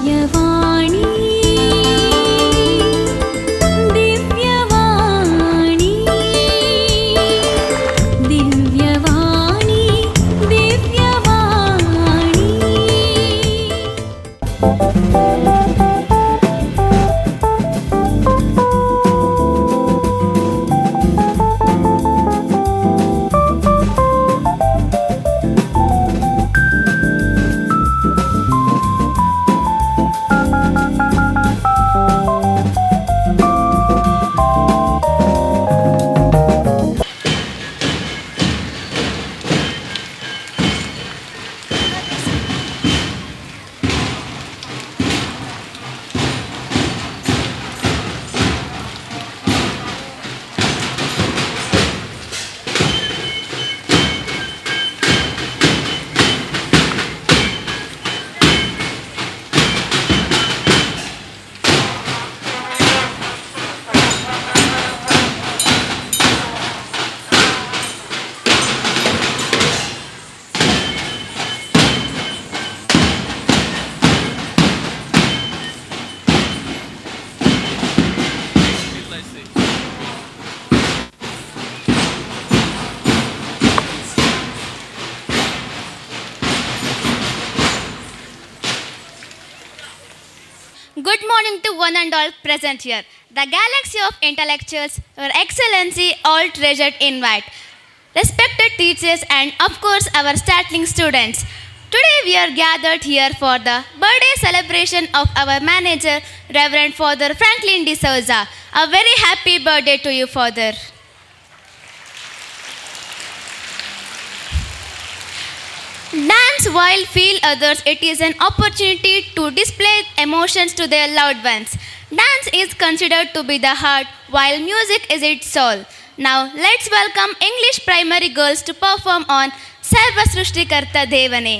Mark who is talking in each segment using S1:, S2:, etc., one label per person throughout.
S1: ದಿವ್ಯವಾಣಿ ದಿವ್ಯವಾಣಿ ದಿವ್ಯವಾಣಿ ದಿವ್ಯವಾಣಿ.
S2: Good morning to one and all present here. The galaxy of intellectuals, Your Excellency, all treasured invite. Respected teachers and of course our startling students. Today we are gathered here for the birthday celebration of our manager, Reverend Father Franklin de Souza. A very happy birthday to you, Father. Dance while feel others, it is an opportunity to display emotions to their loved ones. Dance is considered to be the heart, while music is its soul. Now, let's welcome English primary girls to perform on Sarva Srushtikarta Devane.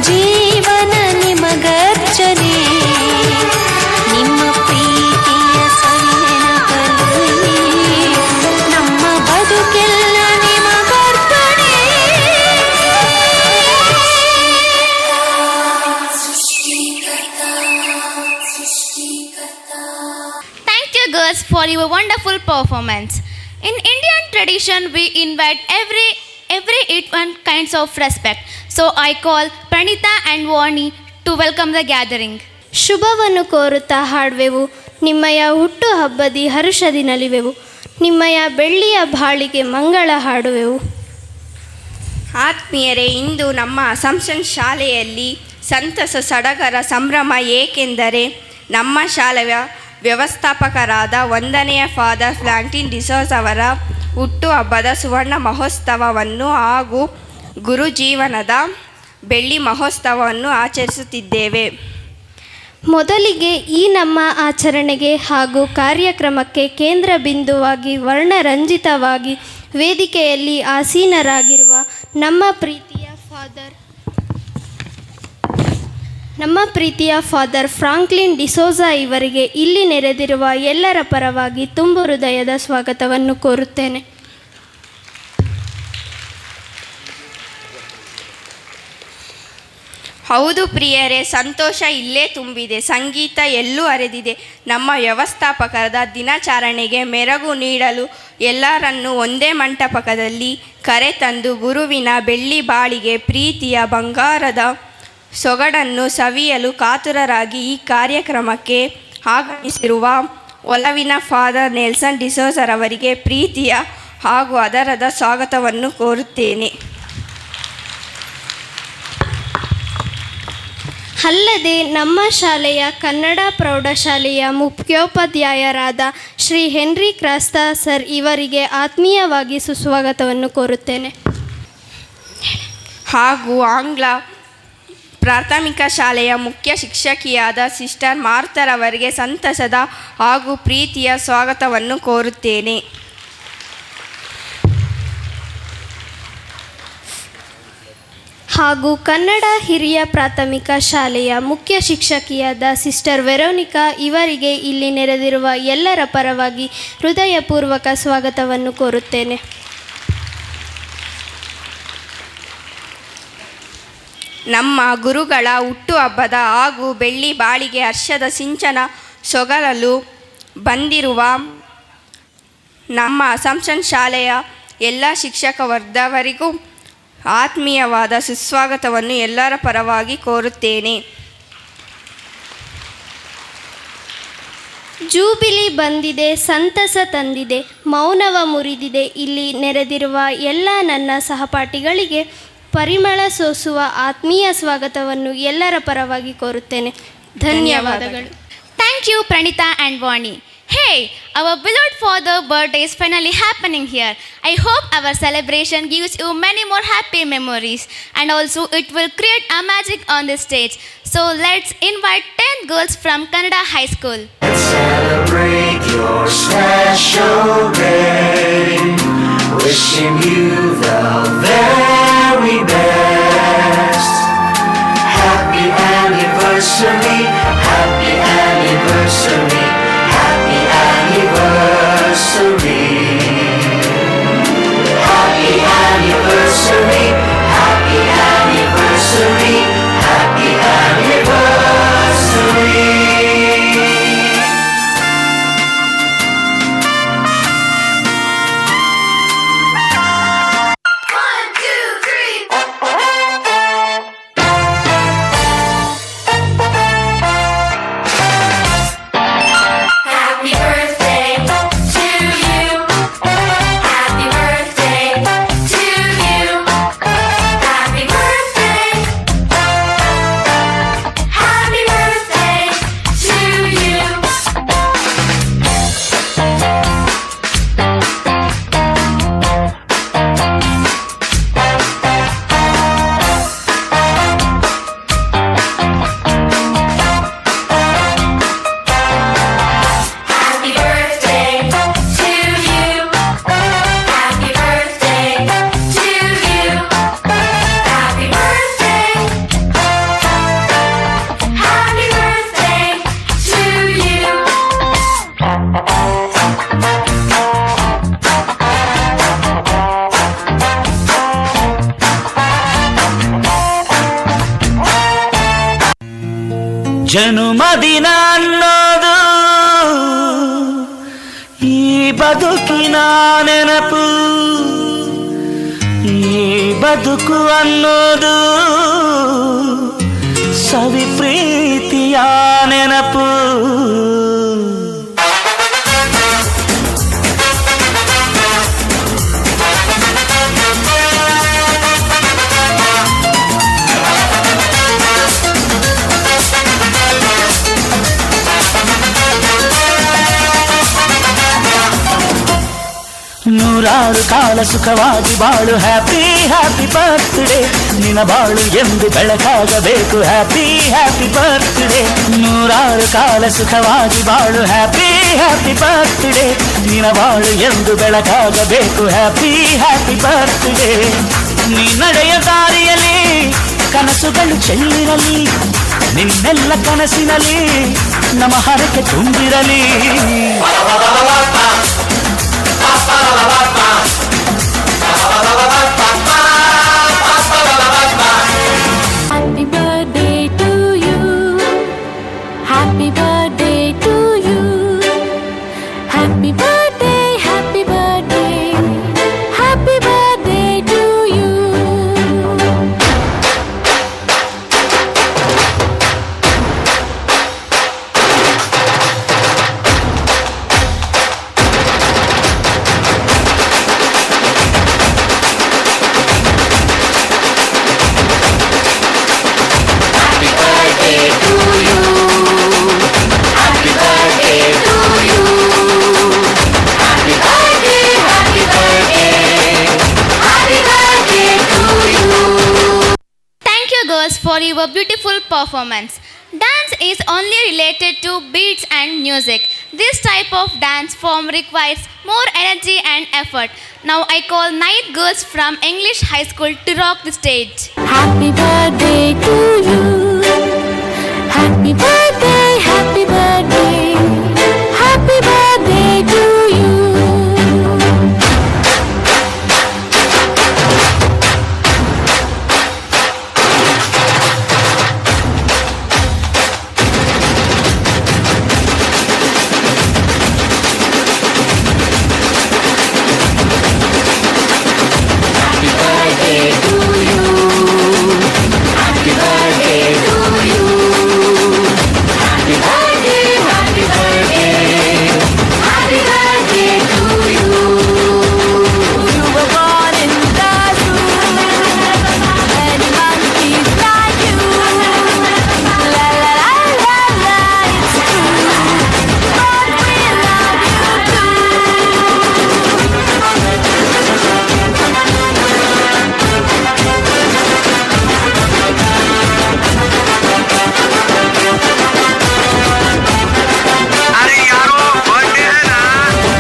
S3: ಜೀವನ ನಿಮಗರ್ಚನೆ. ನಿಮ್ಮ ಪ್ರೀತಿಯ ಸವಿನೆನಪಲ್ಲಿ ನಮ್ಮ ಬದುಕೆಲ್ಲ ನಿಮಗರ್ಪಣೆ.
S2: Thank you, girls, for your wonderful performance. In Indian tradition, we invite every eight one kinds of respect. So I call Pranita and Vani to welcome the gathering.
S4: ಶುಭವನ್ನು ಕೋರುತ್ತಾ ಹಾಡುವೆವು, ನಿಮ್ಮಯ ಹುಟ್ಟು ಹಬ್ಬದಿ ಹರುಷದಿ ನಲಿವೆವು, ನಿಮ್ಮಯ ಬೆಳ್ಳಿಯ ಬಾಳಿಗೆ ಮಂಗಳ ಹಾಡುವೆವು.
S5: ಆತ್ಮೀಯರೇ, ಇಂದು ನಮ್ಮ ಅಸಂಪ್ಷನ್ ಶಾಲೆಯಲ್ಲಿ ಸಂತಸ, ಸಡಗರ, ಸಂಭ್ರಮ. ಏಕೆಂದರೆ ನಮ್ಮ ಶಾಲೆಯ ವ್ಯವಸ್ಥಾಪಕರಾದ ವಂದನೆಯ ಫಾದರ್ ಫ್ರಾಂಕ್ಲಿನ್ ಡಿಸೋಜ್ ಅವರ ಹುಟ್ಟುಹಬ್ಬದ ಸುವರ್ಣ ಮಹೋತ್ಸವವನ್ನು ಹಾಗೂ ಗುರುಜೀವನದ ಬೆಳ್ಳಿ ಮಹೋತ್ಸವವನ್ನು ಆಚರಿಸುತ್ತಿದ್ದೇವೆ.
S4: ಮೊದಲಿಗೆ ಈ ನಮ್ಮ ಆಚರಣೆಗೆ ಹಾಗೂ ಕಾರ್ಯಕ್ರಮಕ್ಕೆ ಕೇಂದ್ರ ಬಿಂದುವಾಗಿ ವರ್ಣರಂಜಿತವಾಗಿ ವೇದಿಕೆಯಲ್ಲಿ ಆಸೀನರಾಗಿರುವ ನಮ್ಮ ಪ್ರೀತಿಯ ಫಾದರ್ ಫ್ರಾಂಕ್ಲಿನ್ ಡಿಸೋಜಾ ಇವರಿಗೆ ಇಲ್ಲಿ ನೆರೆದಿರುವ ಎಲ್ಲರ ಪರವಾಗಿ ತುಂಬು ಹೃದಯದ ಸ್ವಾಗತವನ್ನು ಕೋರುತ್ತೇನೆ.
S5: ಹೌದು ಪ್ರಿಯರೇ, ಸಂತೋಷ ಇಲ್ಲೇ ತುಂಬಿದೆ, ಸಂಗೀತ ಎಲ್ಲೂ ಹರಿದಿದೆ. ನಮ್ಮ ವ್ಯವಸ್ಥಾಪಕರ ದಿನಾಚರಣೆಗೆ ಮೆರುಗು ನೀಡಲು ಎಲ್ಲರನ್ನೂ ಒಂದೇ ಮಂಟಪದಲ್ಲಿ ಕರೆತಂದು ಗುರುವಿನ ಬೆಳ್ಳಿ ಬಾಳಿಗೆ ಪ್ರೀತಿಯ ಬಂಗಾರದ ಸೊಗಡನ್ನು ಸವಿಯಲು ಕಾತುರರಾಗಿ ಈ ಕಾರ್ಯಕ್ರಮಕ್ಕೆ ಆಗಮಿಸಿರುವ ಒಲವಿನ ಫಾದರ್ ನೆಲ್ಸನ್ ಡಿಸೋಜರವರಿಗೆ ಪ್ರೀತಿಯ ಹಾಗೂ ಆದರದ ಸ್ವಾಗತವನ್ನು ಕೋರುತ್ತೇನೆ.
S4: ಅಲ್ಲದೆ ನಮ್ಮ ಶಾಲೆಯ ಕನ್ನಡ ಪ್ರೌಢಶಾಲೆಯ ಮುಖ್ಯೋಪಾಧ್ಯಾಯರಾದ ಶ್ರೀ ಹೆನ್ರಿ ಕ್ರಾಸ್ತಾ ಸರ್ ಇವರಿಗೆ ಆತ್ಮೀಯವಾಗಿ ಸುಸ್ವಾಗತವನ್ನು ಕೋರುತ್ತೇನೆ.
S5: ಹಾಗೂ ಆಂಗ್ಲ ಪ್ರಾಥಮಿಕ ಶಾಲೆಯ ಮುಖ್ಯ ಶಿಕ್ಷಕಿಯಾದ ಸಿಸ್ಟರ್ ಮಾರ್ತರವರಿಗೆ ಸಂತಸದ ಹಾಗೂ ಪ್ರೀತಿಯ ಸ್ವಾಗತವನ್ನು ಕೋರುತ್ತೇನೆ.
S4: ಹಾಗೂ ಕನ್ನಡ ಹಿರಿಯ ಪ್ರಾಥಮಿಕ ಶಾಲೆಯ ಮುಖ್ಯ ಶಿಕ್ಷಕಿಯಾದ ಸಿಸ್ಟರ್ ವೆರೋನಿಕಾ ಇವರಿಗೆ ಇಲ್ಲಿ ನೆರೆದಿರುವ ಎಲ್ಲರ ಪರವಾಗಿ ಹೃದಯಪೂರ್ವಕ ಸ್ವಾಗತವನ್ನು ಕೋರುತ್ತೇನೆ.
S5: ನಮ್ಮ ಗುರುಗಳ ಹುಟ್ಟುಹಬ್ಬದ ಹಾಗೂ ಬೆಳ್ಳಿ ಬಾಳಿಗೆ ಹರ್ಷದ ಸಿಂಚನ ಸೊಗಲಲು ಬಂದಿರುವ ನಮ್ಮ ಅಸಂಪ್ಷನ್ ಶಾಲೆಯ ಎಲ್ಲ ಶಿಕ್ಷಕ ವರ್ಗದವರಿಗೂ ಆತ್ಮೀಯವಾದ ಸುಸ್ವಾಗತವನ್ನು ಎಲ್ಲರ ಪರವಾಗಿ ಕೋರುತ್ತೇನೆ.
S4: ಜೂಬಿಲಿ ಬಂದಿದೆ, ಸಂತಸ ತಂದಿದೆ, ಮೌನವ ಮುರಿದಿದೆ. ಇಲ್ಲಿ ನೆರೆದಿರುವ ಎಲ್ಲ ನನ್ನ ಸಹಪಾಠಿಗಳಿಗೆ ಪರಿಮಳ ಸೋಸುವ ಆತ್ಮೀಯ ಸ್ವಾಗತವನ್ನು ಎಲ್ಲರ ಪರವಾಗಿ ಕೋರುತ್ತೇನೆ. ಧನ್ಯವಾದಗಳು.
S2: Thank you, Pranita and Vani. Hey, our beloved father birthday is finally happening here. I hope our celebration gives you many more happy memories and also it will create a magic on the stage. So let's invite 10 girls from Kannada High School.
S6: Celebrate your special day. Wishing you the very best. Happy anniversary, happy anniversary, happy anniversary. Happy anniversary, happy anniversary, happy anniversary.
S7: Happy birthday to you. Happy birthday to you.
S6: ಜನುಮದಿನ ಅನ್ನೋದು ಈ ಬದುಕಿನ ನೆನಪು, ಈ ಬದುಕು ಅನ್ನೋದು ಸವಿ ಪ್ರೀತಿಯ ನೆನಪು. ನೂರಾರು ಕಾಲ ಸುಖವಾಗಿ ಬಾಳು, ಹ್ಯಾಪಿ ಹ್ಯಾಪಿ ಬರ್ತ್ಡೇ. ನಿನ್ನ ಬಾಳು ಎಂದು ಬೆಳಕಾಗಬೇಕು, ಹ್ಯಾಪಿ ಹ್ಯಾಪಿ ಬರ್ತ್ಡೇ. ನೂರಾರು ಕಾಲ ಸುಖವಾಗಿ ಬಾಳು, ಹ್ಯಾಪಿ ಹ್ಯಾಪಿ ಬರ್ತ್ಡೇ. ನಿನ್ನ ಬಾಳು ಎಂದು ಬೆಳಕಾಗಬೇಕು, ಹ್ಯಾಪಿ ಹ್ಯಾಪಿ ಬರ್ತ್ಡೇ. ನೀ ನಡೆಯ ದಾರಿಯಲ್ಲಿ ಕನಸುಗಳು ಚೆಲ್ಲಿರಲಿ, ನಿನ್ನೆಲ್ಲ ಕನಸಿನಲ್ಲಿ ನಮ್ಮ ಹರಕೆ ತುಂಬಿರಲಿ.
S3: Happy birthday to you. Happy birthday to you. Happy birthday, happy birthday. Happy birthday to you.
S7: Happy birthday to you. Happy birthday to you. Happy birthday, happy birthday.
S3: Happy birthday to you.
S2: Thank you, girls, for your beautiful performance. Dance is only related to beats and music. This type of dance form requires more energy and effort. Now I call nine girls from English High School to rock the stage.
S3: Happy birthday to you. Happy birthday, happy birthday. Happy birthday to you.
S7: Happy birthday to you. Happy birthday to you. Happy birthday, happy birthday.
S3: Happy birthday to you.
S1: You were born in the zoo. Many monkeys like you. La la la la la, it's true. But we love you too.
S8: अरे यारो, birthday है ना।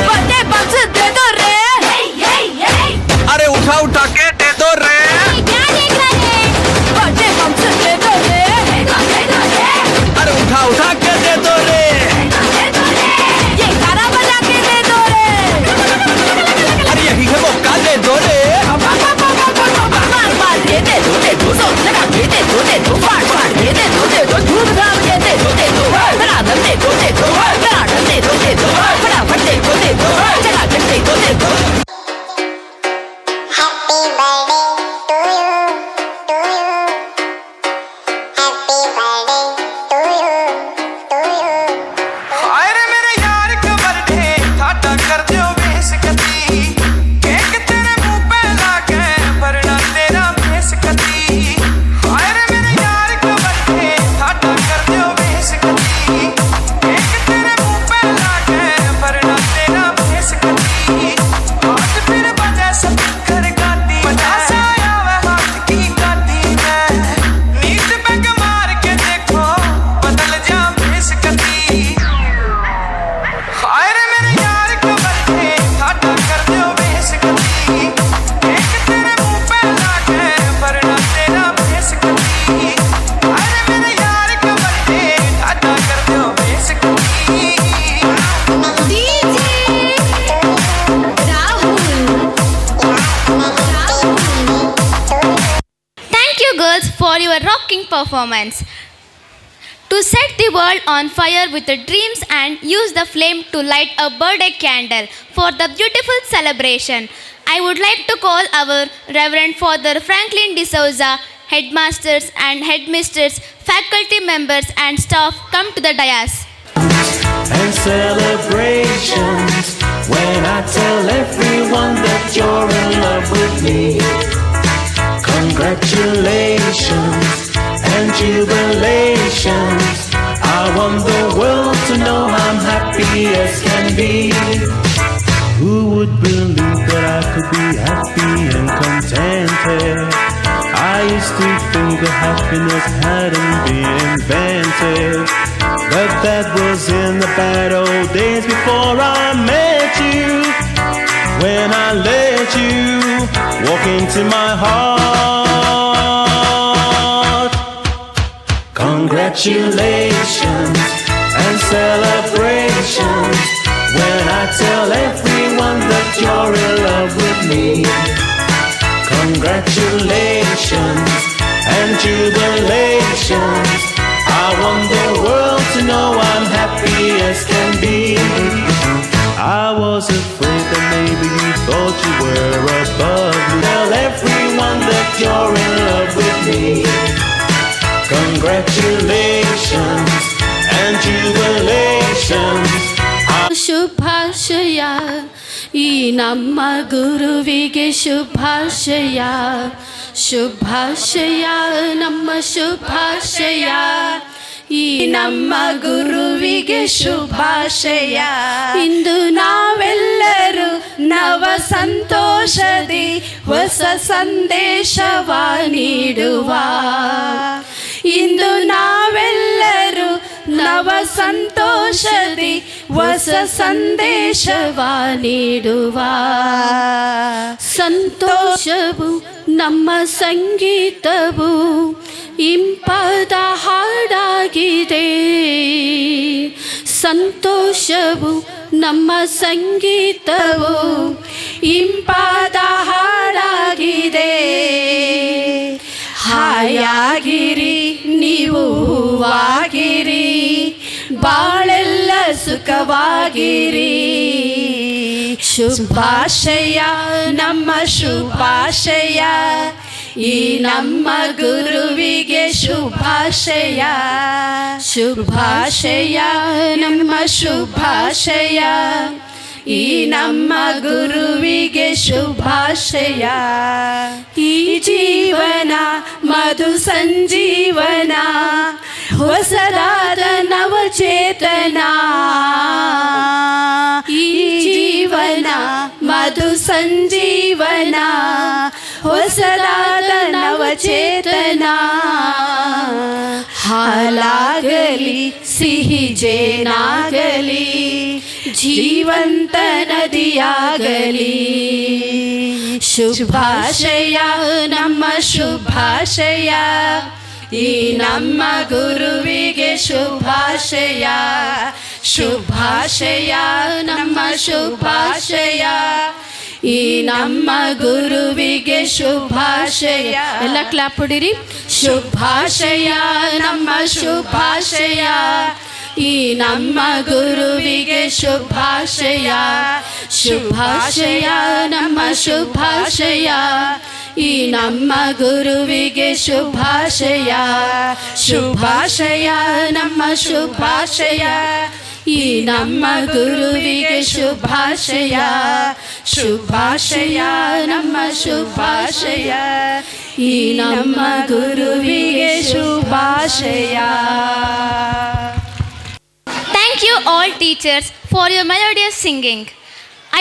S1: Birthday bumps दे दो रे।
S8: अरे उठा उठा K दे दो रे।
S1: क्या देख रहे? बर्थडे बम्स दे दो रे।
S8: अरे उठा उठा के दे दो रे।
S1: ये गाना बजा के दे दो रे।
S8: अरे यही है मौका, दे दो रे।
S1: मार मार के दे दो, दे दो, जोर लगा के दे दो, दे दो, फाड़ फाड़ के दे दो, दे दो, धूम धाम के दे दो, दे दो, धड़ाधड़ दे दो, दे दो, धड़ाधड़ दे दो, दे दो, फटाफट दे दो, दे दो, चकाचक दे दो, दे दो।
S9: Happy birthday to you, to you. Happy birthday to you, to you.
S10: ਹਾਏ ਰੇ ਮੇਰੇ ਯਾਰ ਕਾ ਬਰਥਡੇ, ਠਾਠਾ ਕਰ ਦਿਓ ਬੇਸਕਤੀ। ਕੇਕ ਤੇਰੇ ਮੂੰਹ ਪੇ ਲਾ ਕੇ ਭਰਨਾ ਤੇਰਾ ਬੇਸਕਤੀ। ਹਾਏ ਰੇ ਮੇਰੇ ਯਾਰ ਕਾ ਬਰਥਡੇ, ਠਾਠਾ ਕਰ ਦਿਓ ਬੇਸਕਤੀ। ਕੇਕ ਤੇਰੇ ਮੂੰਹ ਪੇ ਲਾ ਕੇ ਭਰਨਾ ਤੇਰਾ ਬੇਸਕਤੀ। हाथ फिर बजे स्पीकर गाती, मजा सा आवे हाथ की काटी में। नीट पैग मार के देखो बदल जा बेसकती। हाय रे मेरे यार का बर्थडे, ठाठा कर दियो बेसकती। केक तेरे मुंह पे ला के भरना तेरा बेसकती। हाय रे मेरे यार का बर्थडे, ठाठा कर दियो बेसकती।
S1: DJ Rahul.
S2: Thank you, girls, for your rocking performance. To set the world on fire with the dreams and use the flame to light a birthday candle for the beautiful celebration. I would like to call our Reverend Father Franklin D'Souza, headmasters and headmistresses, faculty members and staff come to the dais.
S6: And celebrations when I tell everyone that you're in love with me. Congratulations and jubilations. I want the world to know I'm happy as can be. Who would believe that I could be happy and contented? I used to think that happiness hadn't been invented. But that was in the bad old days before I met you. When I let you walk into my heart. Congratulations and celebrations when I tell everyone that you're in love with me. Congratulations and jubilations. I want the world to know I'm happy as can be. I was afraid that maybe you thought you were above me. Tell everyone that you're in love with me. Congratulations and jubilations.
S3: ಶುಭಾಶಯ ಈ ನಮ್ಮ ಗುರುವಿಗೆ ಶುಭಾಶಯ, ಶುಭಾಶಯ ನಮ್ಮ ಶುಭಾಶಯ, ಈ ನಮ್ಮ ಗುರುವಿಗೆ ಶುಭಾಶಯ. ಇಂದು ನಾವೆಲ್ಲರೂ ನವ ಸಂತೋಷದಿ ಹೊಸ ಸಂದೇಶವ ನೀಡುವ. ಇಂದು ನಾವೆಲ್ಲರೂ ನವ ಸಂತೋಷದಿ ಹೊಸ ಸಂದೇಶವ ನೀಡುವ. ಸಂತೋಷವು ನಮ್ಮ ಸಂಗೀತವು ಇಂಪಾದ ಹಾಡಾಗಿದೆ. ಸಂತೋಷವು ನಮ್ಮ ಸಂಗೀತವು ಇಂಪಾದ ಹಾಡಾಗಿದೆ. ಹಾಯಾಗಿರಿ ನೀವು ಹೂವಾಗಿರಿ, ಬಾಳೆಲ್ಲ ಸುಖವಾಗಿರಿ. ಶುಭಾಶಯ ನಮ್ಮ ಶುಭಾಶಯ, ಈ ನಮ್ಮ ಗುರುವಿಗೆ ಶುಭಾಶಯ. ಶುಭಾಶಯ ನಮ್ಮ ಶುಭಾಶಯ, ಈ ನಮ್ಮ ಗುರುವಿಗೆ ಶುಭಾಶಯ. ಈ ಜೀವನ ಮಧು ಸಂಜೀವನ, ಹೊಸದಾದ ನವಚೇತನ. ಈ ಜೀವನ ಮಧು ಸಂಜೀವನ, ಹೊಸದಾದ ನವಚೇತನ. ಹಾಲಾಗಲಿ ಸಿಹಿ ಜೇನಾಗಲಿ, ಜೀವಂತ ನದಿಯಾಗಲಿ. ಶುಭಾಶಯ ನಮ್ಮ ಶುಭಾಶಯ, ಈ ನಮ್ಮ ಗುರುವಿಗೆ ಶುಭಾಶಯ. ಶುಭಾಶಯ ನಮ್ಮ ಶುಭಾಶಯ, ಈ ನಮ್ಮ ಗುರುವಿಗೆ ಶುಭಾಶಯ. ಎಲ್ಲ ಕ್ಲಾಪ್ ಹೊಡಿರಿ. ಶುಭಾಶಯ ನಮ್ಮ ಶುಭಾಶಯ, ಈ ನಮ್ಮ ಗುರುವಿಗೆ ಶುಭಾಶಯ. ಶುಭಾಶಯ ನಮ್ಮ ಶುಭಾಶಯ, ಈ ನಮ್ಮ ಗುರುವಿಗೆ ಶುಭಾಶಯ. ಶುಭಾಶಯ ನಮ್ಮ ಶುಭಾಶಯ, ಈ ನಮ್ಮ ಗುರುವಿಗೆ ಶುಭಾಶಯ. ಶುಭಾಶಯ ನಮ್ಮ ಶುಭಾಶಯ, ಈ ನಮ್ಮ ಗುರುವಿಗೆ ಶುಭಾಶಯ.
S2: Thank you all teachers for your melodious singing.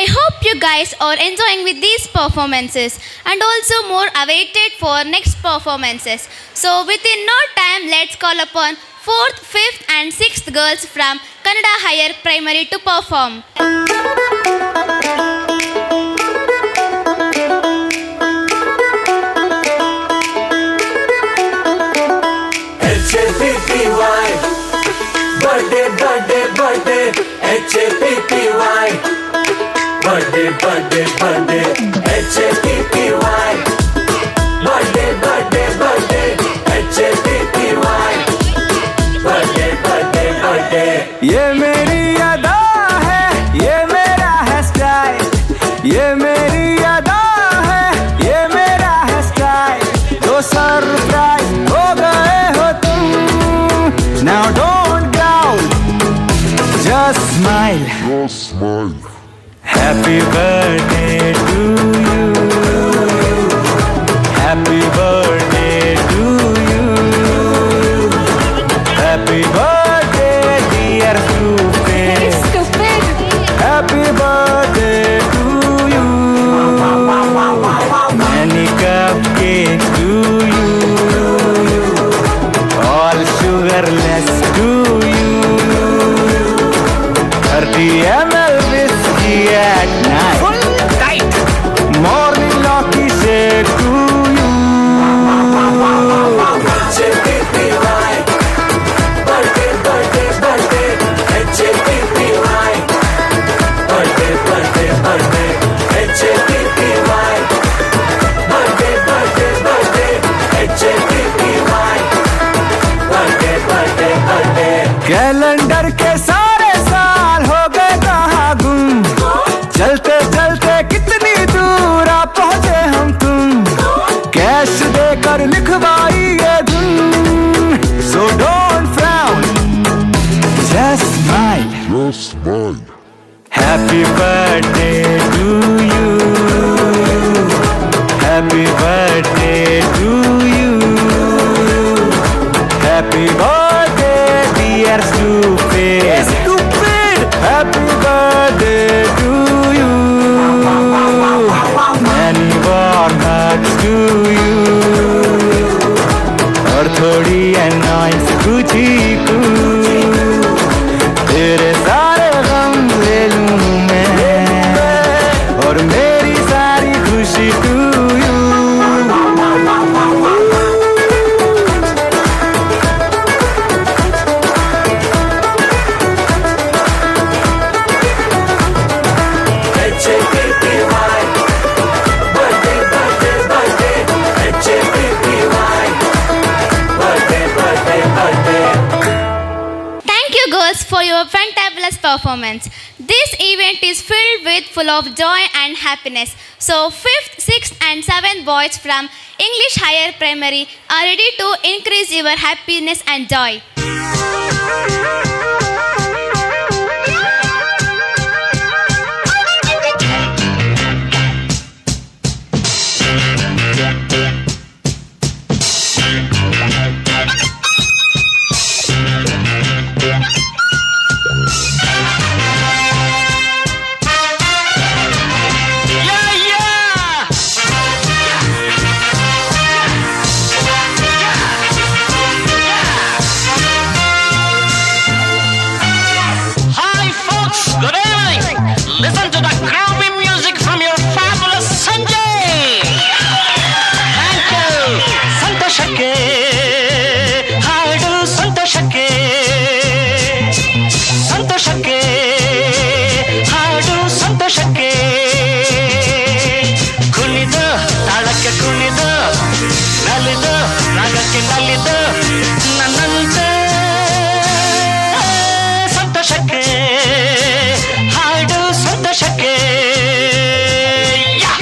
S2: I hope you guys are enjoying with these performances and also more awaited for next performances. So within no time, let's call upon 4th, 5th and 6th girls from Kannada Higher Primary to perform.
S11: HAPPY birthday, birthday, birthday. HAPPY birthday, birthday, birthday. HAPPY birthday, birthday, birthday. HAPPY birthday, birthday.
S10: ये Mary अदा है, ये मेरा है style, ये Mary अदा है, ये मेरा है style. दो surprise हो गए हो तुम। Now don't growl, just smile.
S12: Just smile.
S10: Happy birthday to you. Happy birthday to you. Happy birthday, dear stupid.
S3: Stupid.
S10: Happy birthday to you. Many cupcakes to you. All sugarless to you. 30 ml whiskey at night.
S8: Full tight.
S10: Morning Locky shake to you.
S11: H-A-P-P-Y. Birthday, birthday, birthday. H-A-P-P-Y. Birthday, birthday, birthday. H-A-P-P-Y. Birthday, birthday, birthday. H-A-P-P-Y. Birthday, birthday, birthday.
S10: Calendar K सारे साल हो गए कहाँ गुम, चलते चलते कितनी दूर आ पहुंचे हम तुम। कैश देकर लिखवाई ये धुन। So don't frown, just smile.
S12: Just smile.
S10: Happy birthday to you. Happy birthday to you. Happy birthday, dear stupid.
S8: Stupid.
S10: Happy birthday to you. Many warm hugs to you. और थोड़ी annoyance कुछ ही तेरे सारे गम ले लूं मैं, और मेरी सारी खुशी to you.
S11: H-A-P-P-Y. Birthday, birthday, birthday. H-A-P-P-Y. Birthday, birthday, birthday.
S2: Thank you girls for your fantabulous performance. This event is filled with full of joy and happiness. So 5th, 6th and 7th boys from English Higher Primary are ready to increase your happiness and joy.
S8: Yeah, yeah. Hi folks, good evening. Listen to the groovy music from your fabulous Sanjay. Thank you. ಸಂತೋಷಕ್ಕೆ ಹಾಡು, ಸಂತೋಷಕ್ಕೆ, ಸಂತೋಷಕ್ಕೆ ಹಾಡು, ಸಂತೋಷಕ್ಕೆ. ಕುಣಿದು ತಾಳಕ್ಕೆ ಕುಣಿದು, ನಲಿದು ರಾಗಕ್ಕೆ ನಲಿದು, ನನ್ನಂತೆ ಸಂತೋಷಕ್ಕೆ ಹಾಡು, ಸಂತೋಷಕ್ಕೆ. ಯಾ!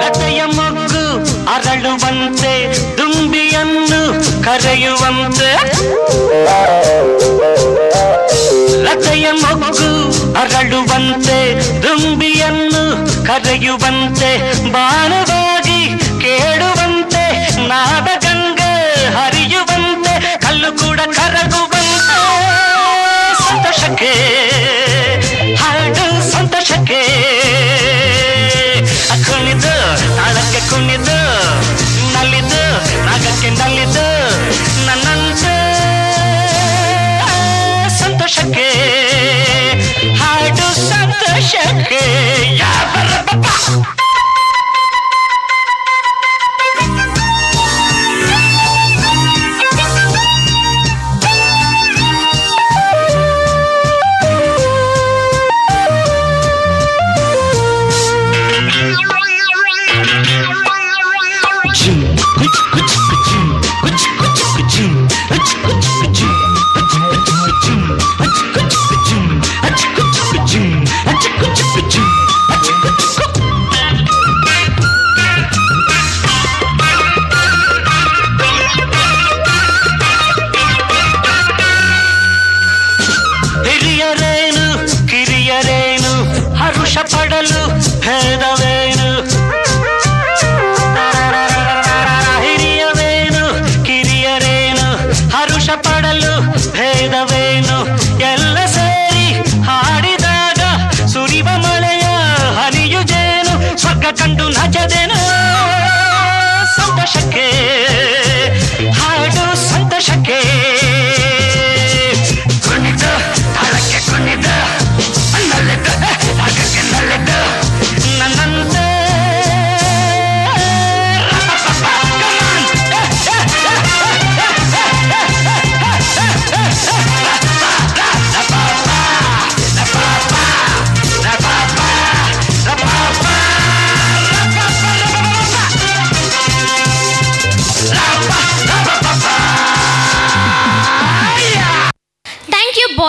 S8: ಲತೆಯ ಮೊಗ್ಗು ಅರಳುವಂತೆ, ದುಂಬಿಯನ್ನು ಕರೆಯುವಂತೆ. ಲತೆಯ ಮೊಗ್ಗು ಅರಳುವಂತೆ, ದುಂಬಿಯನ್ನು ಕರೆಯುವಂತೆ, ಬಾಣವಾಗಿ ಕೇಳುವಂತೆ, ನಾದ ಗಂಗೆ ಹರಿಯುವಂತೆ, ಕಲ್ಲು ಕೂಡ ಕರಗುವಂತೆ. ಸಂತೋಷಕ್ಕೆ ಹಾಡು, ಸಂತೋಷಕ್ಕೆ. ಕುಣಿದು ತಾಳಕ್ಕೆ ಕುಣಿದು, ನಲಿದು ರಾಗಕ್ಕೆ ನಲಿದು, ನನ್ನಂತೆ.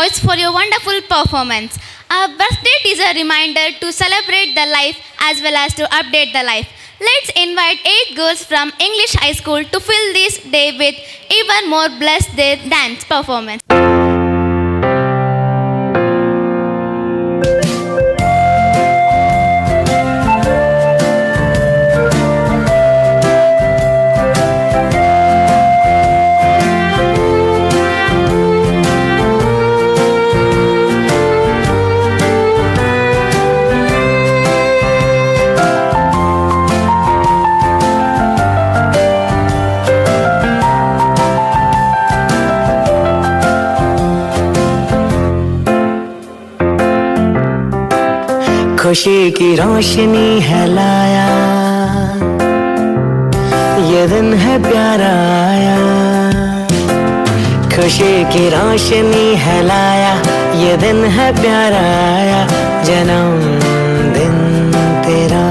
S2: boys, for your wonderful performance. Our birthday is a reminder to celebrate the life as well as to update the life. Let's invite 8 girls from English High School to fill this day with even more blessed their dance performance.
S7: खुशी की रोशनी है लाया, ये दिन है प्यारा आया। खुशी की रोशनी है लाया, ये दिन है प्यारा आया। जन्मदिन तेरा।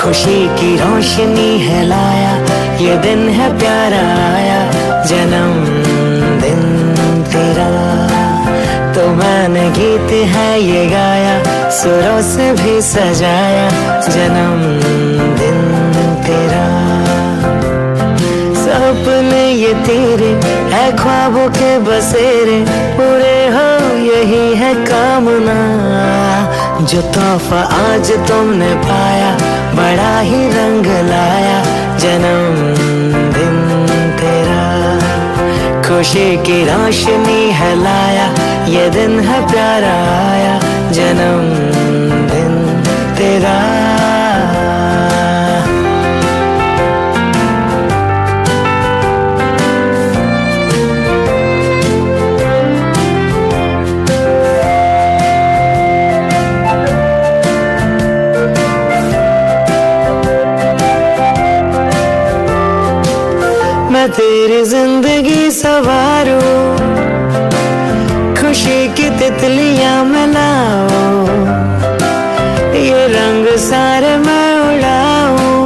S7: खुशी की रोशनी है लाया, ये दिन है प्यारा आया। जन्मदिन तेरा। तो मैंने गीत है ये गाया, सुरों से भी सजाया। जन्मदिन तेरा। सपने ये तेरे है ख्वाबों के बसेरे, पूरे हो यही है कामना। जो तोहफा आज तुमने पाया, बड़ा ही रंग लाया। जन्मदिन तेरा। खुशी की रोशनी है लाया, ये दिन है प्यारा आया। जन्मदिन तेरा। मैं तेरी जिंदगी सवारूं, खुशी की तितलियां मिलाऊं, ये रंग सारे मैं उड़ाऊं,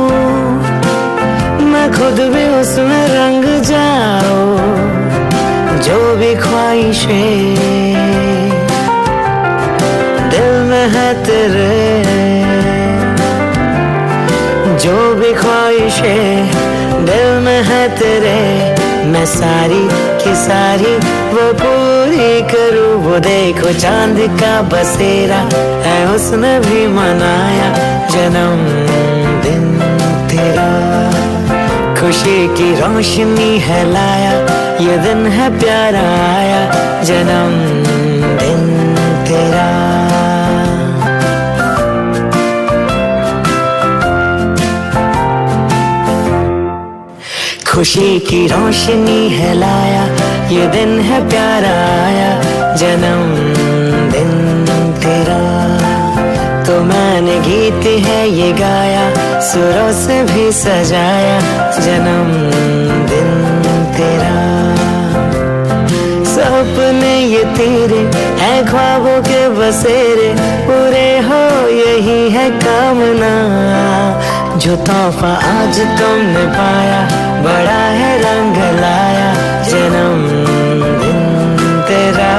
S7: मैं खुद भी उसमें रंग जाऊं। जो भी ख्वाहिशें दिल में है तेरे, जो भी ख्वाहिशें दिल में है तेरे, मैं सारी की सारी वो पूरी करूँ। वो देखो चांद का बसेरा है, उसने भी मनाया जन्मदिन तेरा। खुशी की रोशनी है लाया, ये दिन है प्यारा आया। जन्मदिन तेरा। खुशी की रोशनी है लाया, ये दिन है प्यारा आया। जन्मदिन तेरा। तो मैंने गीत है ये गाया, सुरों से भी सजाया। जन्मदिन तेरा। सपने ये तेरे है ख्वाबों के बसेरे, पूरे हो यही है कामना। जो तोहफा आज तुमने पाया, बड़ा है रंग लाया। जन्मदिन तेरा।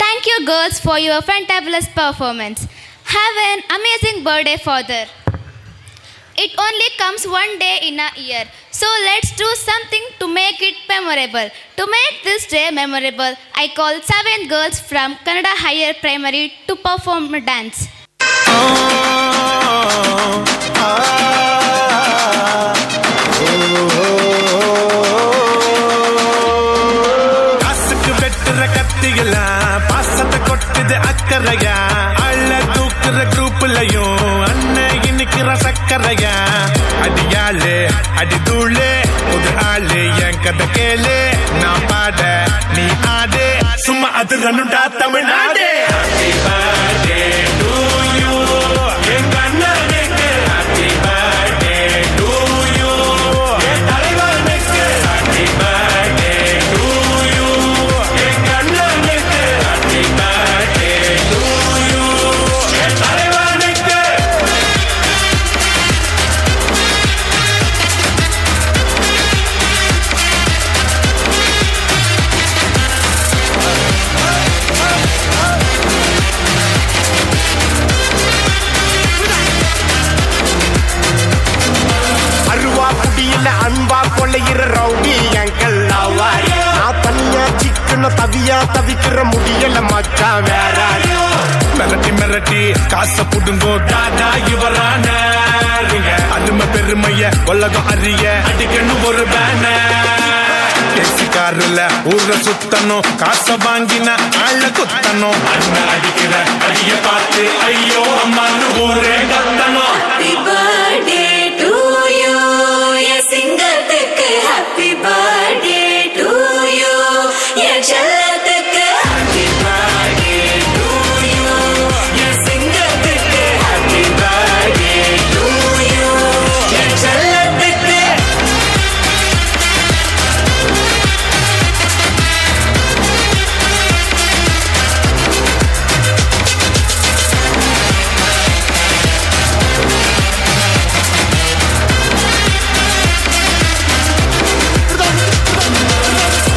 S2: Thank you girls for your fantabulous performance. Have an amazing birthday, father. It only comes one day in a year, so let's do something to make it memorable. To make this day memorable, I call 7 girls from Kannada Higher Primary to perform a dance.
S13: காசுக்கு வெட்டுற கத்தியெல்லாம் பாசத்தை கொட்டுது அக்கறையா, அள்ள தூக்குற குரூப்லயும் அண்ணன் இன்னைக்குற சக்கரையா. அடியாளு அடி தூளு புது ஆளு என் கதை கேளு, நான் பாட நீ ஆடு, சும்மா அது ரன்னுடா Tamil Nadu. Happy birthday to you, என் அண்ணனுக்கு ஹாப்பி பர்த்டே டு you, என் தலைவனுக்கு ஹாப்பி பர்த்டே டு you, என் அண்ணனுக்கு ஹாப்பி பர்த்டே டு you, என் தலைவனுக்கு. நான் தவியா தவிக்கிற முடியல மச்சான் வேற.
S14: மிரட்டி மிரட்டி காசை புடுங்கோ தாதா இவரான அருமை பெருமைய உலகம் அறிய அடிக்கணும் ஒரு பேனர். ஏசி காருல ஊர சுத்தணும், காசை வாங்கின ஆள குத்தணும். அண்ணன் அடிக்கிற அடிய பார்த்து ஐயோ அம்மான்னு ஊரே கத்தணும்.
S1: Happy birthday to you, என் சிங்கத்துக்கு ஹாப்பி பர்த்டே டு you, என் செல்லத்துக்கு ஹாப்பி பர்த்டே டு you, என் சிங்கத்துக்கு ஹாப்பி பர்த்டே டு you, என் செல்லத்துக்கு.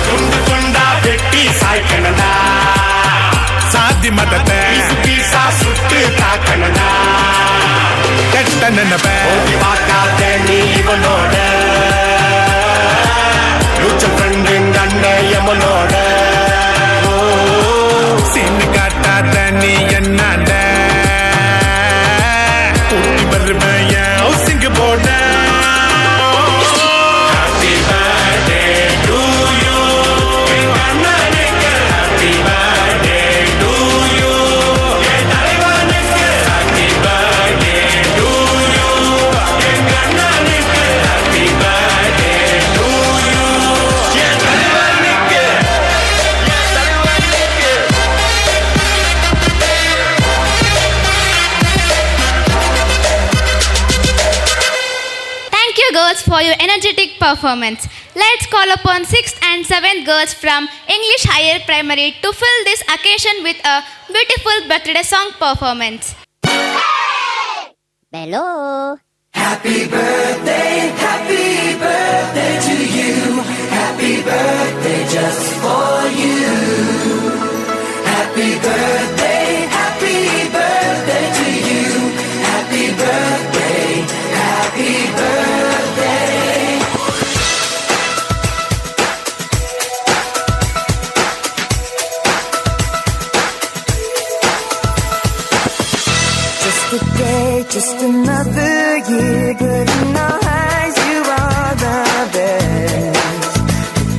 S13: துண்டு துண்டா வெட்டி சாய்க்கணும்டா,
S14: சாதி மதத்தை
S13: பீசு பீசா சுட்டு தாக்கணும்டா,
S14: கெட்ட நினைப்ப
S13: ஓடி பார்க்காத நீ இவனோட, மியூச்சுவல் ஃப்ரெண்டு அண்ணன் எமனோட.
S14: சீனு காட்டாத நீ என்னாண்ட கூட்டி வருவேன் என் ஹவுசிங் போட.
S13: ஹாப்பி பர்த்டே டு you, எங்க அண்ணனுக்கு ஹாப்பி பர்த்டே டு you, என் தலைவனுக்கு ஹாப்பி பர்த்டே டு you, எங்க அண்ணனுக்கு ஹாப்பி பர்த்டே டு you, என் தலைவனுக்கு, என் தலைவனுக்கு.
S2: Thank you girls for your energetic performance. Let's call upon 6th and 7th girls from English Higher Primary to fill this occasion with a beautiful birthday song performance.
S9: Bello.
S11: Happy birthday, happy birthday to you. Happy birthday just for you. Happy birthday, happy birthday to you. Happy birthday, happy birthday. Just a day, just another year, but in our eyes you are the best.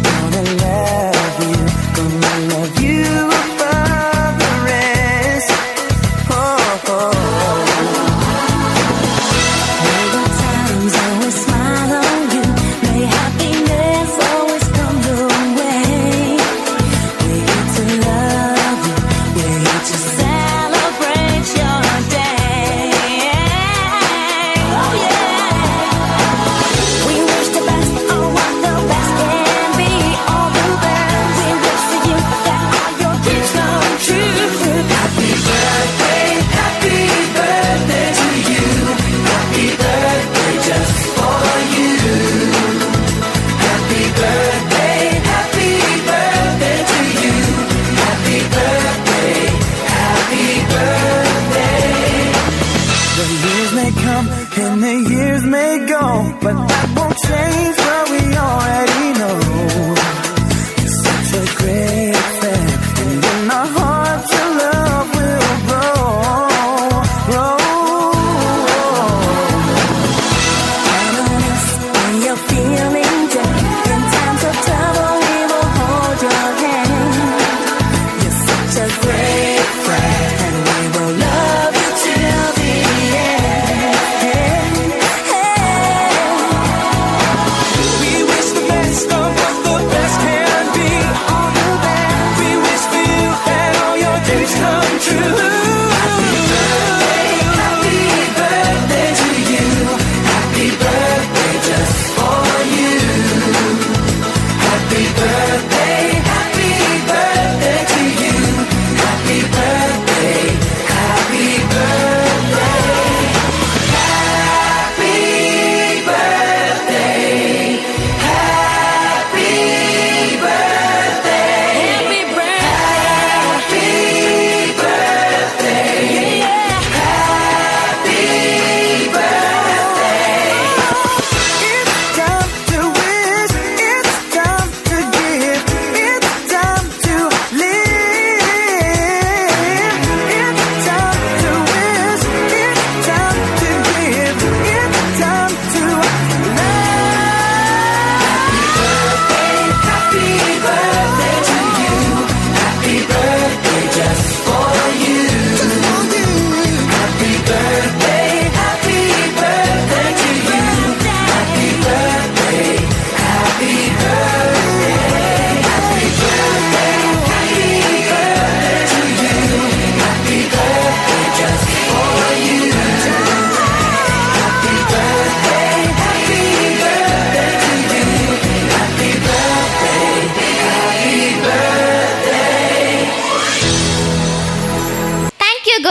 S11: Gonna love you, gonna love you above the rest. Oh, oh.
S1: May the times always smile on you. May happiness always come your way. We're here to love you. We're here to celebrate your day. Oh yeah.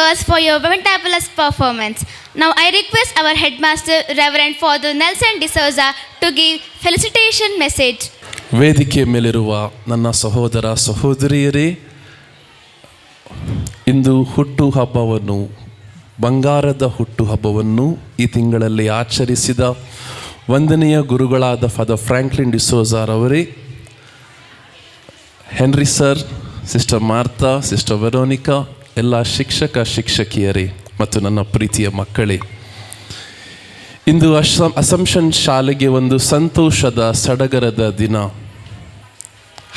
S2: girls, for your fantabulous performance. Now I request our headmaster, Reverend Father Nelson D'Souza, to give felicitation message.
S15: ವೇದಿಕೆ ಮೇಲಿರುವ ನನ್ನ ಸಹೋದರ ಸಹೋದರಿಯರೇ, ಇಂದು ಹುಟ್ಟು ಹಬ್ಬವನ್ನು, ಬಂಗಾರದ ಹುಟ್ಟು ಹಬ್ಬವನ್ನು ಈ ತಿಂಗಳಲ್ಲಿ ಆಚರಿಸಿದ ವಂದನೆಯ ಗುರುಗಳಾದ ಫಾದರ್ ಫ್ರಾಂಕ್ಲಿನ್ ಡಿಸೋಜಾರವರೇ, Henry sir, sister Martha, sister Veronica, ಎಲ್ಲ ಶಿಕ್ಷಕ ಶಿಕ್ಷಕಿಯರೇ ಮತ್ತು ನನ್ನ ಪ್ರೀತಿಯ ಮಕ್ಕಳೇ, ಇಂದು ಅಸಂಪ್ಷನ್ ಶಾಲೆಗೆ ಒಂದು ಸಂತೋಷದ ಸಡಗರದ ದಿನ.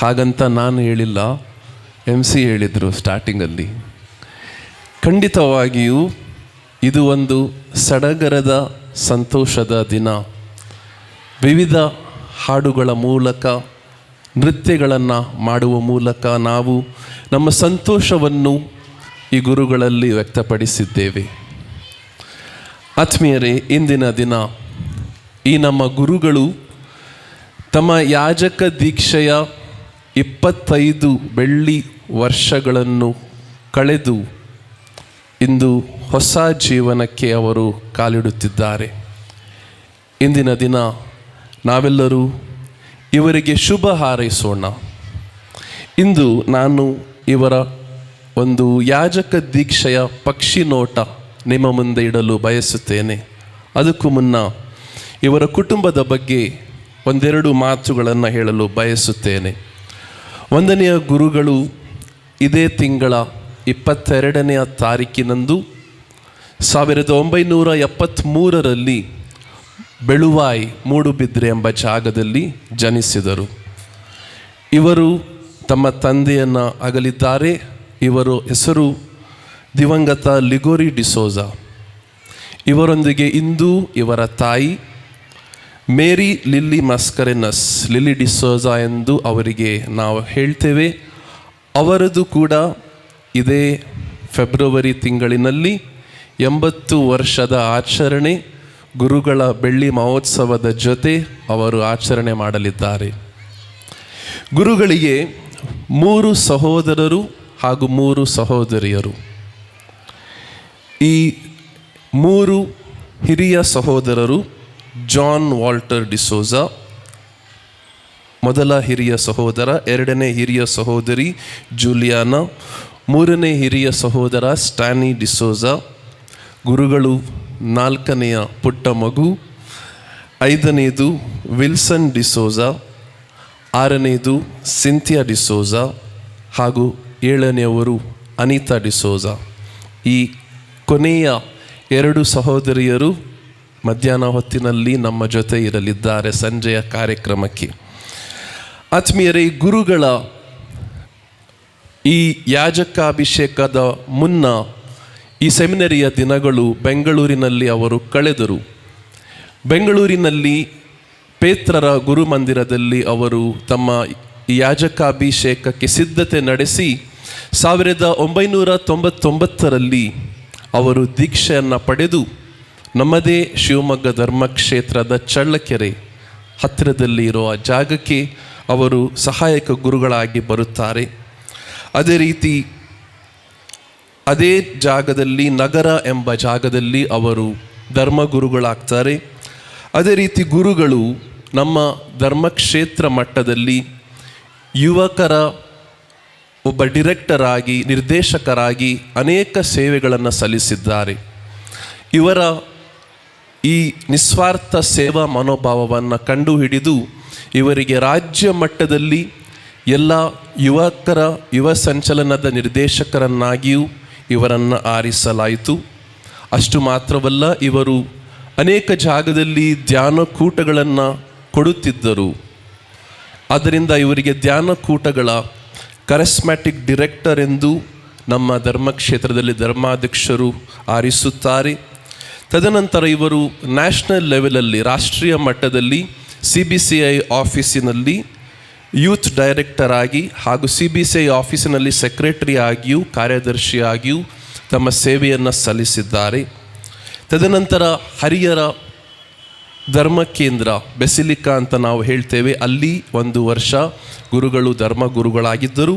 S15: ಹಾಗಂತ ನಾನು ಹೇಳಿಲ್ಲ, ಎಮ್ ಸಿ ಹೇಳಿದರು ಸ್ಟಾರ್ಟಿಂಗಲ್ಲಿ. ಖಂಡಿತವಾಗಿಯೂ ಇದು ಒಂದು ಸಡಗರದ ಸಂತೋಷದ ದಿನ. ವಿವಿಧ ಹಾಡುಗಳ ಮೂಲಕ, ನೃತ್ಯಗಳನ್ನು ಮಾಡುವ ಮೂಲಕ ನಾವು ನಮ್ಮ ಸಂತೋಷವನ್ನು ಈ ಗುರುಗಳಲ್ಲಿ ವ್ಯಕ್ತಪಡಿಸಿದ್ದೇವೆ. ಆತ್ಮೀಯರೇ, ಇಂದಿನ ದಿನ ಈ ನಮ್ಮ ಗುರುಗಳು ತಮ್ಮ ಯಾಜಕ ದೀಕ್ಷೆಯ 25 ಬೆಳ್ಳಿ ವರ್ಷಗಳನ್ನು ಕಳೆದು ಇಂದು ಹೊಸ ಜೀವನಕ್ಕೆ ಅವರು ಕಾಲಿಡುತ್ತಿದ್ದಾರೆ. ಇಂದಿನ ದಿನ ನಾವೆಲ್ಲರೂ ಇವರಿಗೆ ಶುಭ ಹಾರೈಸೋಣ. ಇಂದು ನಾನು ಇವರ ಒಂದು ಯಾಜಕ ದೀಕ್ಷೆಯ ಪಕ್ಷಿ ನೋಟ ನಿಮ್ಮ ಮುಂದೆ ಇಡಲು ಬಯಸುತ್ತೇನೆ. ಅದಕ್ಕೂ ಮುನ್ನ ಇವರ ಕುಟುಂಬದ ಬಗ್ಗೆ ಒಂದೆರಡು ಮಾತುಗಳನ್ನು ಹೇಳಲು ಬಯಸುತ್ತೇನೆ. ವಂದನೆಯ ಗುರುಗಳು ಇದೇ ತಿಂಗಳ 22ನೆಯ ತಾರೀಕಿನಂದು 1973ರಲ್ಲಿ ಬೆಳುವಾಯಿ, ಮೂಡುಬಿದ್ರೆ ಎಂಬ ಜಾಗದಲ್ಲಿ ಜನಿಸಿದರು. ಇವರು ತಮ್ಮ ತಂದೆಯನ್ನು ಅಗಲಿದ್ದಾರೆ. ಇವರು ಹೆಸರು ದಿವಂಗತ ಲಿಗೋರಿ ಡಿಸೋಜಾ. ಇವರೊಂದಿಗೆ ಇಂದು ಇವರ ತಾಯಿ ಮೇರಿ ಲಿಲ್ಲಿ ಮಸ್ಕರೆನಸ್, ಲಿಲ್ಲಿ ಡಿಸೋಜಾ ಎಂದು ಅವರಿಗೆ ನಾವು ಹೇಳ್ತೇವೆ. ಅವರದು ಕೂಡ ಇದೇ ಫೆಬ್ರವರಿ ತಿಂಗಳಿನಲ್ಲಿ 80 ವರ್ಷದ ಆಚರಣೆ ಗುರುಗಳ ಬೆಳ್ಳಿ ಮಹೋತ್ಸವದ ಜೊತೆ ಅವರು ಆಚರಣೆ ಮಾಡಲಿದ್ದಾರೆ. ಗುರುಗಳಿಗೆ ಮೂರು ಸಹೋದರರು ಹಾಗೂ ಮೂರು ಸಹೋದರಿಯರು. ಈ ಮೂರು ಹಿರಿಯ ಸಹೋದರರು ಜಾನ್ ವಾಲ್ಟರ್ ಡಿಸೋಜಾ ಮೊದಲ ಹಿರಿಯ ಸಹೋದರ, ಎರಡನೇ ಹಿರಿಯ ಸಹೋದರಿ ಜೂಲಿಯಾನ, ಮೂರನೇ ಹಿರಿಯ ಸಹೋದರ ಸ್ಟ್ಯಾನಿ ಡಿಸೋಜಾ, ಗುರುಗಳು ನಾಲ್ಕನೆಯ ಪುಟ್ಟ ಮಗು, ಐದನೇದು ವಿಲ್ಸನ್ ಡಿಸೋಜಾ, ಆರನೇದು ಸಿಂಥಿಯಾ ಡಿಸೋಜಾ ಹಾಗೂ ಏಳನೆಯವರು ಅನಿತಾ ಡಿಸೋಜಾ. ಈ ಕೊನೆಯ ಎರಡು ಸಹೋದರಿಯರು ಮಧ್ಯಾಹ್ನ ಹೊತ್ತಿನಲ್ಲಿ ನಮ್ಮ ಜೊತೆ ಇರಲಿದ್ದಾರೆ ಸಂಜೆಯ ಕಾರ್ಯಕ್ರಮಕ್ಕೆ. ಆತ್ಮೀಯರೇ, ಗುರುಗಳ ಈ ಯಾಜಕಾಭಿಷೇಕದ ಮುನ್ನ ಈ ಸೆಮಿನರಿಯ ದಿನಗಳು ಬೆಂಗಳೂರಿನಲ್ಲಿ ಅವರು ಕಳೆದರು. ಬೆಂಗಳೂರಿನಲ್ಲಿ ಪೇತ್ರರ ಗುರುಮಂದಿರದಲ್ಲಿ ಅವರು ತಮ್ಮ ಯಾಜಕಾಭಿಷೇಕಕ್ಕೆ ಸಿದ್ಧತೆ ನಡೆಸಿ 1999ರಲ್ಲಿ ಅವರು ದೀಕ್ಷೆಯನ್ನು ಪಡೆದು ನಮ್ಮದೇ ಶಿವಮೊಗ್ಗ ಧರ್ಮಕ್ಷೇತ್ರದ ಚಳ್ಳಕೆರೆ ಹತ್ತಿರದಲ್ಲಿ ಇರುವ ಜಾಗಕ್ಕೆ ಅವರು ಸಹಾಯಕ ಗುರುಗಳಾಗಿ ಬರುತ್ತಾರೆ. ಅದೇ ರೀತಿ ಅದೇ ಜಾಗದಲ್ಲಿ, ನಗರ ಎಂಬ ಜಾಗದಲ್ಲಿ ಅವರು ಧರ್ಮಗುರುಗಳಾಗ್ತಾರೆ. ಅದೇ ರೀತಿ ಗುರುಗಳು ನಮ್ಮ ಧರ್ಮಕ್ಷೇತ್ರ ಮಟ್ಟದಲ್ಲಿ ಯುವಕರ ಒಬ್ಬ ಡಿರೆಕ್ಟರ್ ಆಗಿ, ನಿರ್ದೇಶಕರಾಗಿ ಅನೇಕ ಸೇವೆಗಳನ್ನು ಸಲ್ಲಿಸಿದ್ದಾರೆ. ಇವರ ಈ ನಿಸ್ವಾರ್ಥ ಸೇವಾ ಮನೋಭಾವವನ್ನು ಕಂಡುಹಿಡಿದು ಇವರಿಗೆ ರಾಜ್ಯ ಮಟ್ಟದಲ್ಲಿ ಎಲ್ಲ ಯುವಕರ ಯುವ ಸಂಚಲನದ ನಿರ್ದೇಶಕರನ್ನಾಗಿಯೂ ಇವರನ್ನು ಆರಿಸಲಾಯಿತು. ಅಷ್ಟು ಮಾತ್ರವಲ್ಲ, ಇವರು ಅನೇಕ ಜಾಗದಲ್ಲಿ ಧ್ಯಾನಕೂಟಗಳನ್ನು ಕೊಡುತ್ತಿದ್ದರು. ಆದ್ದರಿಂದ ಇವರಿಗೆ ಧ್ಯಾನಕೂಟಗಳ ಕರೆಸ್ಮ್ಯಾಟಿಕ್ ಡಿರೆಕ್ಟರ್ ಎಂದು ನಮ್ಮ ಧರ್ಮಕ್ಷೇತ್ರದಲ್ಲಿ ಧರ್ಮಾಧ್ಯಕ್ಷರು ಆರಿಸುತ್ತಾರೆ. ತದನಂತರ ಇವರು ನ್ಯಾಷನಲ್ ಲೆವೆಲಲ್ಲಿ, ರಾಷ್ಟ್ರೀಯ ಮಟ್ಟದಲ್ಲಿ ಸಿಬಿಸಿಐ ಆಫೀಸಿನಲ್ಲಿ ಯೂತ್ ಡೈರೆಕ್ಟರ್ ಆಗಿ ಹಾಗೂ ಸಿಬಿಸಿಐ ಆಫೀಸಿನಲ್ಲಿ ಸೆಕ್ರೆಟರಿ ಆಗಿಯೂ ಕಾರ್ಯದರ್ಶಿಯಾಗಿಯೂ ತಮ್ಮ ಸೇವೆಯನ್ನು ಸಲ್ಲಿಸಿದ್ದಾರೆ. ತದನಂತರ ಹರಿಹರ ಧರ್ಮ ಕೇಂದ್ರ, ಬೆಸಿಲಿಕಾ ಅಂತ ನಾವು ಹೇಳ್ತೇವೆ, ಅಲ್ಲಿ ಒಂದು ವರ್ಷ ಗುರುಗಳು ಧರ್ಮ ಗುರುಗಳಾಗಿದ್ದರು.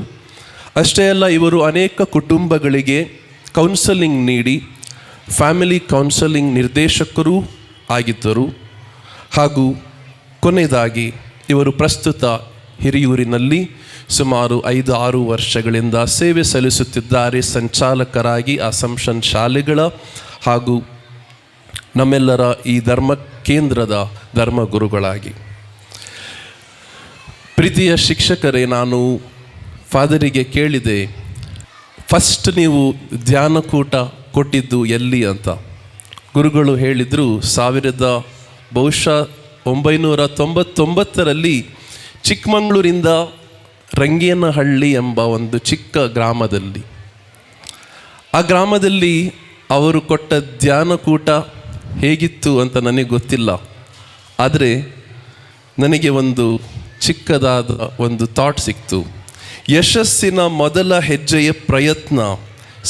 S15: ಅಷ್ಟೇ ಅಲ್ಲ, ಇವರು ಅನೇಕ ಕುಟುಂಬಗಳಿಗೆ ಕೌನ್ಸಲಿಂಗ್ ನೀಡಿ ಫ್ಯಾಮಿಲಿ ಕೌನ್ಸಲಿಂಗ್ ನಿರ್ದೇಶಕರೂ ಆಗಿದ್ದರು. ಹಾಗೂ ಕೊನೆಯದಾಗಿ ಇವರು ಪ್ರಸ್ತುತ ಹಿರಿಯೂರಿನಲ್ಲಿ ಸುಮಾರು 5-6 ವರ್ಷಗಳಿಂದ ಸೇವೆ ಸಲ್ಲಿಸುತ್ತಿದ್ದಾರೆ, ಸಂಚಾಲಕರಾಗಿ ಅಸಂಪ್ಷನ್ ಶಾಲೆಗಳ ಹಾಗೂ ನಮ್ಮೆಲ್ಲರ ಈ ಧರ್ಮ ಕೇಂದ್ರದ ಧರ್ಮಗುರುಗಳಾಗಿ. ಪ್ರೀತಿಯ ಶಿಕ್ಷಕರೇ, ನಾನು ಫಾದರಿಗೆ ಕೇಳಿದೆ, ಫಸ್ಟ್ ನೀವು ಧ್ಯಾನಕೂಟ ಕೊಟ್ಟಿದ್ದು ಎಲ್ಲಿ ಅಂತ. ಗುರುಗಳು ಹೇಳಿದರು, ಬಹುಶಃ 1999ರಲ್ಲಿ ಚಿಕ್ಕಮಗಳೂರಿಂದ ರಂಗೇನಹಳ್ಳಿ ಎಂಬ ಒಂದು ಚಿಕ್ಕ ಗ್ರಾಮದಲ್ಲಿ. ಆ ಗ್ರಾಮದಲ್ಲಿ ಅವರು ಕೊಟ್ಟ ಧ್ಯಾನಕೂಟ ಹೇಗಿತ್ತು ಅಂತ ನನಗೆ ಗೊತ್ತಿಲ್ಲ. ಆದರೆ ನನಗೆ ಒಂದು ಚಿಕ್ಕದಾದ ಒಂದು ಥಾಟ್ ಸಿಕ್ತು. ಯಶಸ್ಸಿನ ಮೊದಲ ಹೆಜ್ಜೆಯ ಪ್ರಯತ್ನ,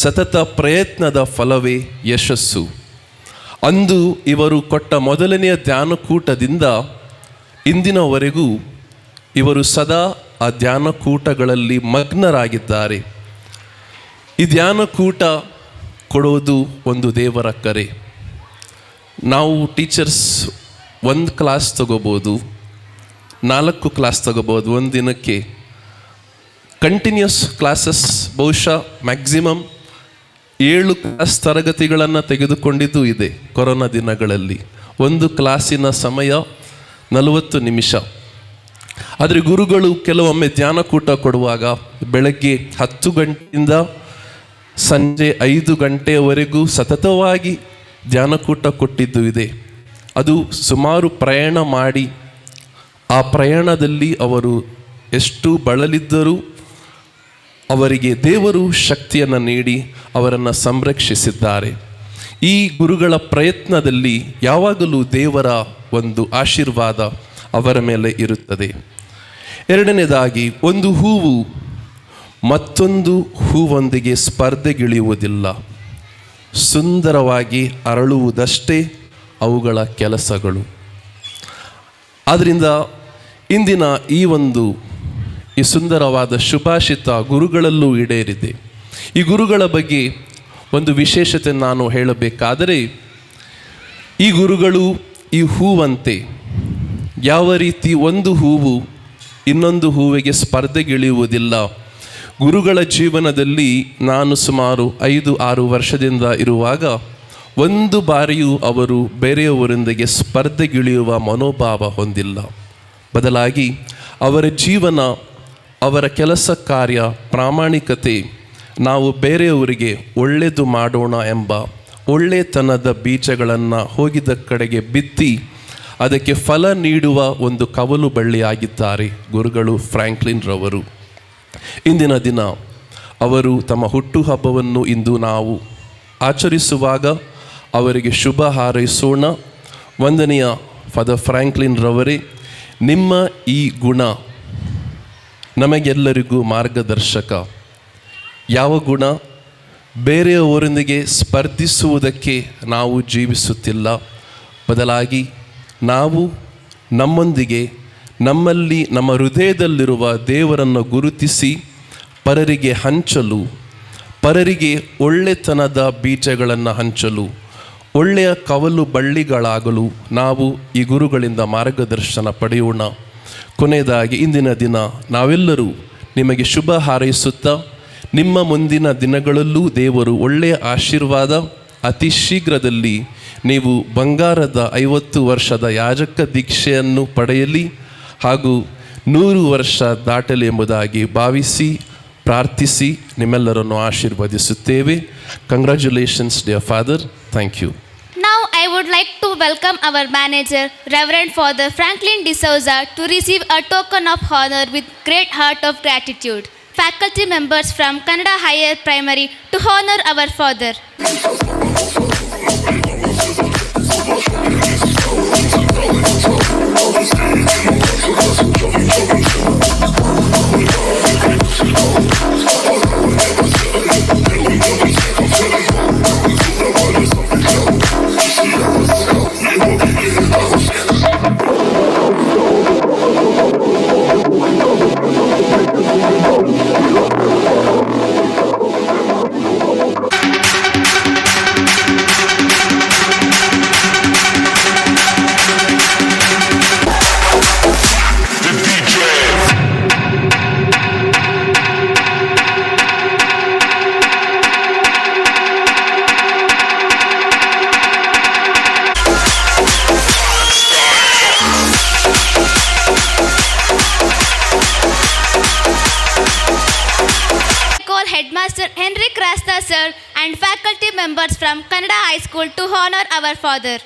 S15: ಸತತ ಪ್ರಯತ್ನದ ಫಲವೇ ಯಶಸ್ಸು. ಅಂದು ಇವರು ಕೊಟ್ಟ ಮೊದಲನೆಯ ಧ್ಯಾನಕೂಟದಿಂದ ಇಂದಿನವರೆಗೂ ಇವರು ಸದಾ ಆ ಧ್ಯಾನಕೂಟಗಳಲ್ಲಿ ಮಗ್ನರಾಗಿದ್ದಾರೆ. ಈ ಧ್ಯಾನಕೂಟ ಕೊಡೋದು ಒಂದು ದೇವರ ಕರೆ. ನಾವು ಟೀಚರ್ಸ್ ಒಂದು ಕ್ಲಾಸ್ ತಗೋಬೋದು, 4 ಕ್ಲಾಸ್ ತಗೋಬೋದು ಒಂದು ದಿನಕ್ಕೆ. ಕಂಟಿನ್ಯೂಸ್ ಕ್ಲಾಸಸ್ ಬಹುಶಃ ಮ್ಯಾಕ್ಸಿಮಮ್ 7 ಕ್ಲಾಸ್ ತರಗತಿಗಳನ್ನು ತೆಗೆದುಕೊಂಡಿದ್ದು ಇದೆ ಕೊರೋನಾ ದಿನಗಳಲ್ಲಿ. ಒಂದು ಕ್ಲಾಸಿನ ಸಮಯ 40 ನಿಮಿಷ. ಆದರೆ ಗುರುಗಳು ಕೆಲವೊಮ್ಮೆ ಧ್ಯಾನಕೂಟ ಕೊಡುವಾಗ ಬೆಳಗ್ಗೆ 10 ಗಂಟೆಯಿಂದ ಸಂಜೆ 5 ಗಂಟೆಯವರೆಗೂ ಸತತವಾಗಿ ಧ್ಯಾನಕೂಟ ಕೊಟ್ಟಿದ್ದು ಇದೆ. ಅದು ಸುಮಾರು ಪ್ರಯಾಣ ಮಾಡಿ, ಆ ಪ್ರಯಾಣದಲ್ಲಿ ಅವರು ಎಷ್ಟು ಬಳಲಿದ್ದರೂ ಅವರಿಗೆ ದೇವರು ಶಕ್ತಿಯನ್ನು ನೀಡಿ ಅವರನ್ನು ಸಂರಕ್ಷಿಸಿದ್ದಾರೆ. ಈ ಗುರುಗಳ ಪ್ರಯತ್ನದಲ್ಲಿ ಯಾವಾಗಲೂ ದೇವರ ಒಂದು ಆಶೀರ್ವಾದ ಅವರ ಮೇಲೆ ಇರುತ್ತದೆ. ಎರಡನೇದಾಗಿ, ಒಂದು ಹೂವು ಮತ್ತೊಂದು ಹೂವೊಂದಿಗೆ ಸ್ಪರ್ಧೆಗಿಳಿಯುವುದಿಲ್ಲ, ಸುಂದರವಾಗಿ ಅರಳುವುದಷ್ಟೇ ಅವುಗಳ ಕೆಲಸಗಳು. ಆದ್ದರಿಂದ ಇಂದಿನ ಈ ಸುಂದರವಾದ ಶುಭಾಷಿತ ಗುರುಗಳಲ್ಲೂ ಈಡೇರಿದೆ. ಈ ಗುರುಗಳ ಬಗ್ಗೆ ಒಂದು ವಿಶೇಷತೆ ನಾನು ಹೇಳಬೇಕಾದರೆ, ಈ ಗುರುಗಳು ಈ ಹೂವಂತೆ ಯಾವ ರೀತಿ ಒಂದು ಹೂವು ಇನ್ನೊಂದು ಹೂವಿಗೆ ಸ್ಪರ್ಧೆಗಿಳಿಯುವುದಿಲ್ಲ. ಗುರುಗಳ ಜೀವನದಲ್ಲಿ ನಾನು ಸುಮಾರು 5-6 ವರ್ಷದಿಂದ ಇರುವಾಗ ಒಂದು ಬಾರಿಯೂ ಅವರು ಬೇರೆಯವರೊಂದಿಗೆ ಸ್ಪರ್ಧೆಗಿಳಿಯುವ ಮನೋಭಾವ ಹೊಂದಿಲ್ಲ. ಬದಲಾಗಿ ಅವರ ಜೀವನ, ಅವರ ಕೆಲಸ ಕಾರ್ಯ, ಪ್ರಾಮಾಣಿಕತೆ, ನಾವು ಬೇರೆಯವರಿಗೆ ಒಳ್ಳೆಯದು ಮಾಡೋಣ ಎಂಬ ಒಳ್ಳೆತನದ ಬೀಜಗಳನ್ನು ಹೋಗಿದ್ದ ಕಡೆಗೆ ಬಿತ್ತಿ ಅದಕ್ಕೆ ಫಲ ನೀಡುವ ಒಂದು ಕವಲು ಬಳ್ಳಿಯಾಗಿದ್ದಾರೆ ಗುರುಗಳು ಫ್ರಾಂಕ್ಲಿನ್ ರವರು. ಇಂದಿನ ದಿನ ಅವರು ತಮ್ಮ ಹುಟ್ಟುಹಬ್ಬವನ್ನು ಇಂದು ನಾವು ಆಚರಿಸುವಾಗ ಅವರಿಗೆ ಶುಭ ಹಾರೈಸೋಣ. ವಂದನೆಯ ಫಾದರ್ ಫ್ರಾಂಕ್ಲಿನ್ ರವರೇ, ನಿಮ್ಮ ಈ ಗುಣ ನಮಗೆಲ್ಲರಿಗೂ ಮಾರ್ಗದರ್ಶಕ. ಯಾವ ಗುಣ? ಬೇರೆಯವರೊಂದಿಗೆ ಸ್ಪರ್ಧಿಸುವುದಕ್ಕೆ ನಾವು ಜೀವಿಸುತ್ತಿಲ್ಲ, ಬದಲಾಗಿ ನಾವು ನಮ್ಮೊಂದಿಗೆ, ನಮ್ಮಲ್ಲಿ, ನಮ್ಮ ಹೃದಯದಲ್ಲಿರುವ ದೇವರನ್ನು ಗುರುತಿಸಿ ಪರರಿಗೆ ಹಂಚಲು, ಪರರಿಗೆ ಒಳ್ಳೆತನದ ಬೀಜಗಳನ್ನು ಹಂಚಲು, ಒಳ್ಳೆಯ ಕವಲು ಬಳ್ಳಿಗಳಾಗಲು ನಾವು ಈ ಗುರುಗಳಿಂದ ಮಾರ್ಗದರ್ಶನ ಪಡೆಯೋಣ. ಕೊನೆಯದಾಗಿ, ಇಂದಿನ ದಿನ ನಾವೆಲ್ಲರೂ ನಿಮಗೆ ಶುಭ ಹಾರೈಸುತ್ತಾ, ನಿಮ್ಮ ಮುಂದಿನ ದಿನಗಳಲ್ಲೂ ದೇವರು ಒಳ್ಳೆಯ ಆಶೀರ್ವಾದ, ಅತಿ ಶೀಘ್ರದಲ್ಲಿ ನೀವು ಬಂಗಾರದ 50 ವರ್ಷದ ಯಾಜಕ ದೀಕ್ಷೆಯನ್ನು ಪಡೆಯಲಿ ಹಾಗೂ 100 ವರ್ಷ ದಾಟಲಿ ಎಂಬುದಾಗಿ ಭಾವಿಸಿ ಪ್ರಾರ್ಥಿಸಿ ನಿಮ್ಮೆಲ್ಲರನ್ನು ಆಶೀರ್ವದಿಸುತ್ತೇವೆ. Congratulations dear father, thank you.
S2: Now I would like to welcome our manager, Reverend Father Franklin D'Souza, to receive a token of honor with great heart of gratitude. Faculty members from Kannada Higher Primary to honor our father. call Headmaster Henry Crasta sir and faculty members from Kannada High School to honor our father.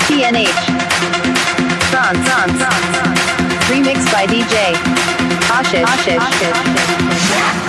S16: TNH. San San San. Remix by DJ Ashish. Ashish. Ashish.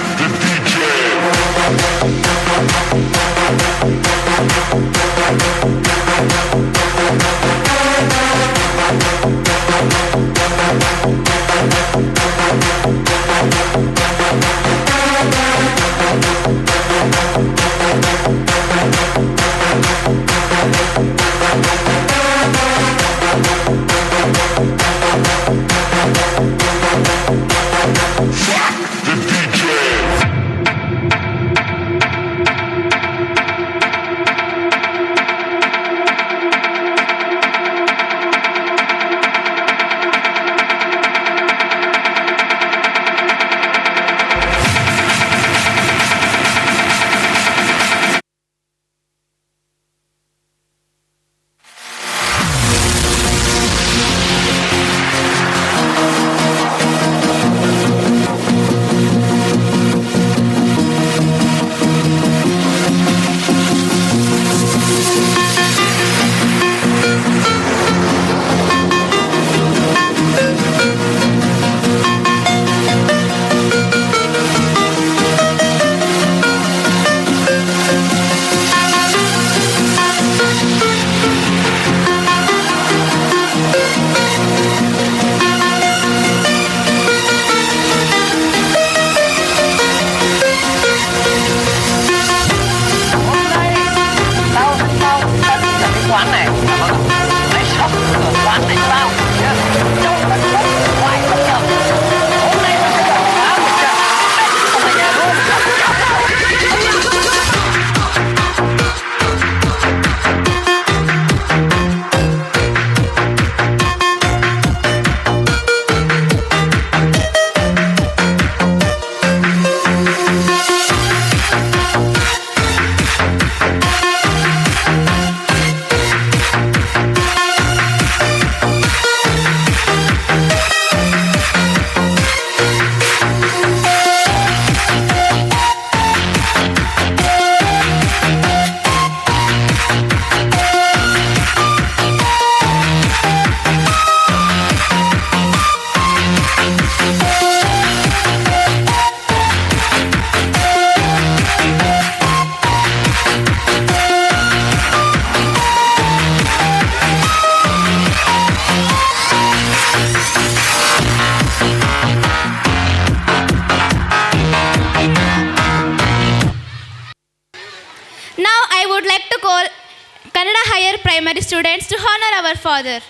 S2: Now I would like to call Kannada Higher Primary students to honor our father.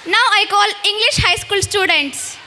S2: Now I call English High School students.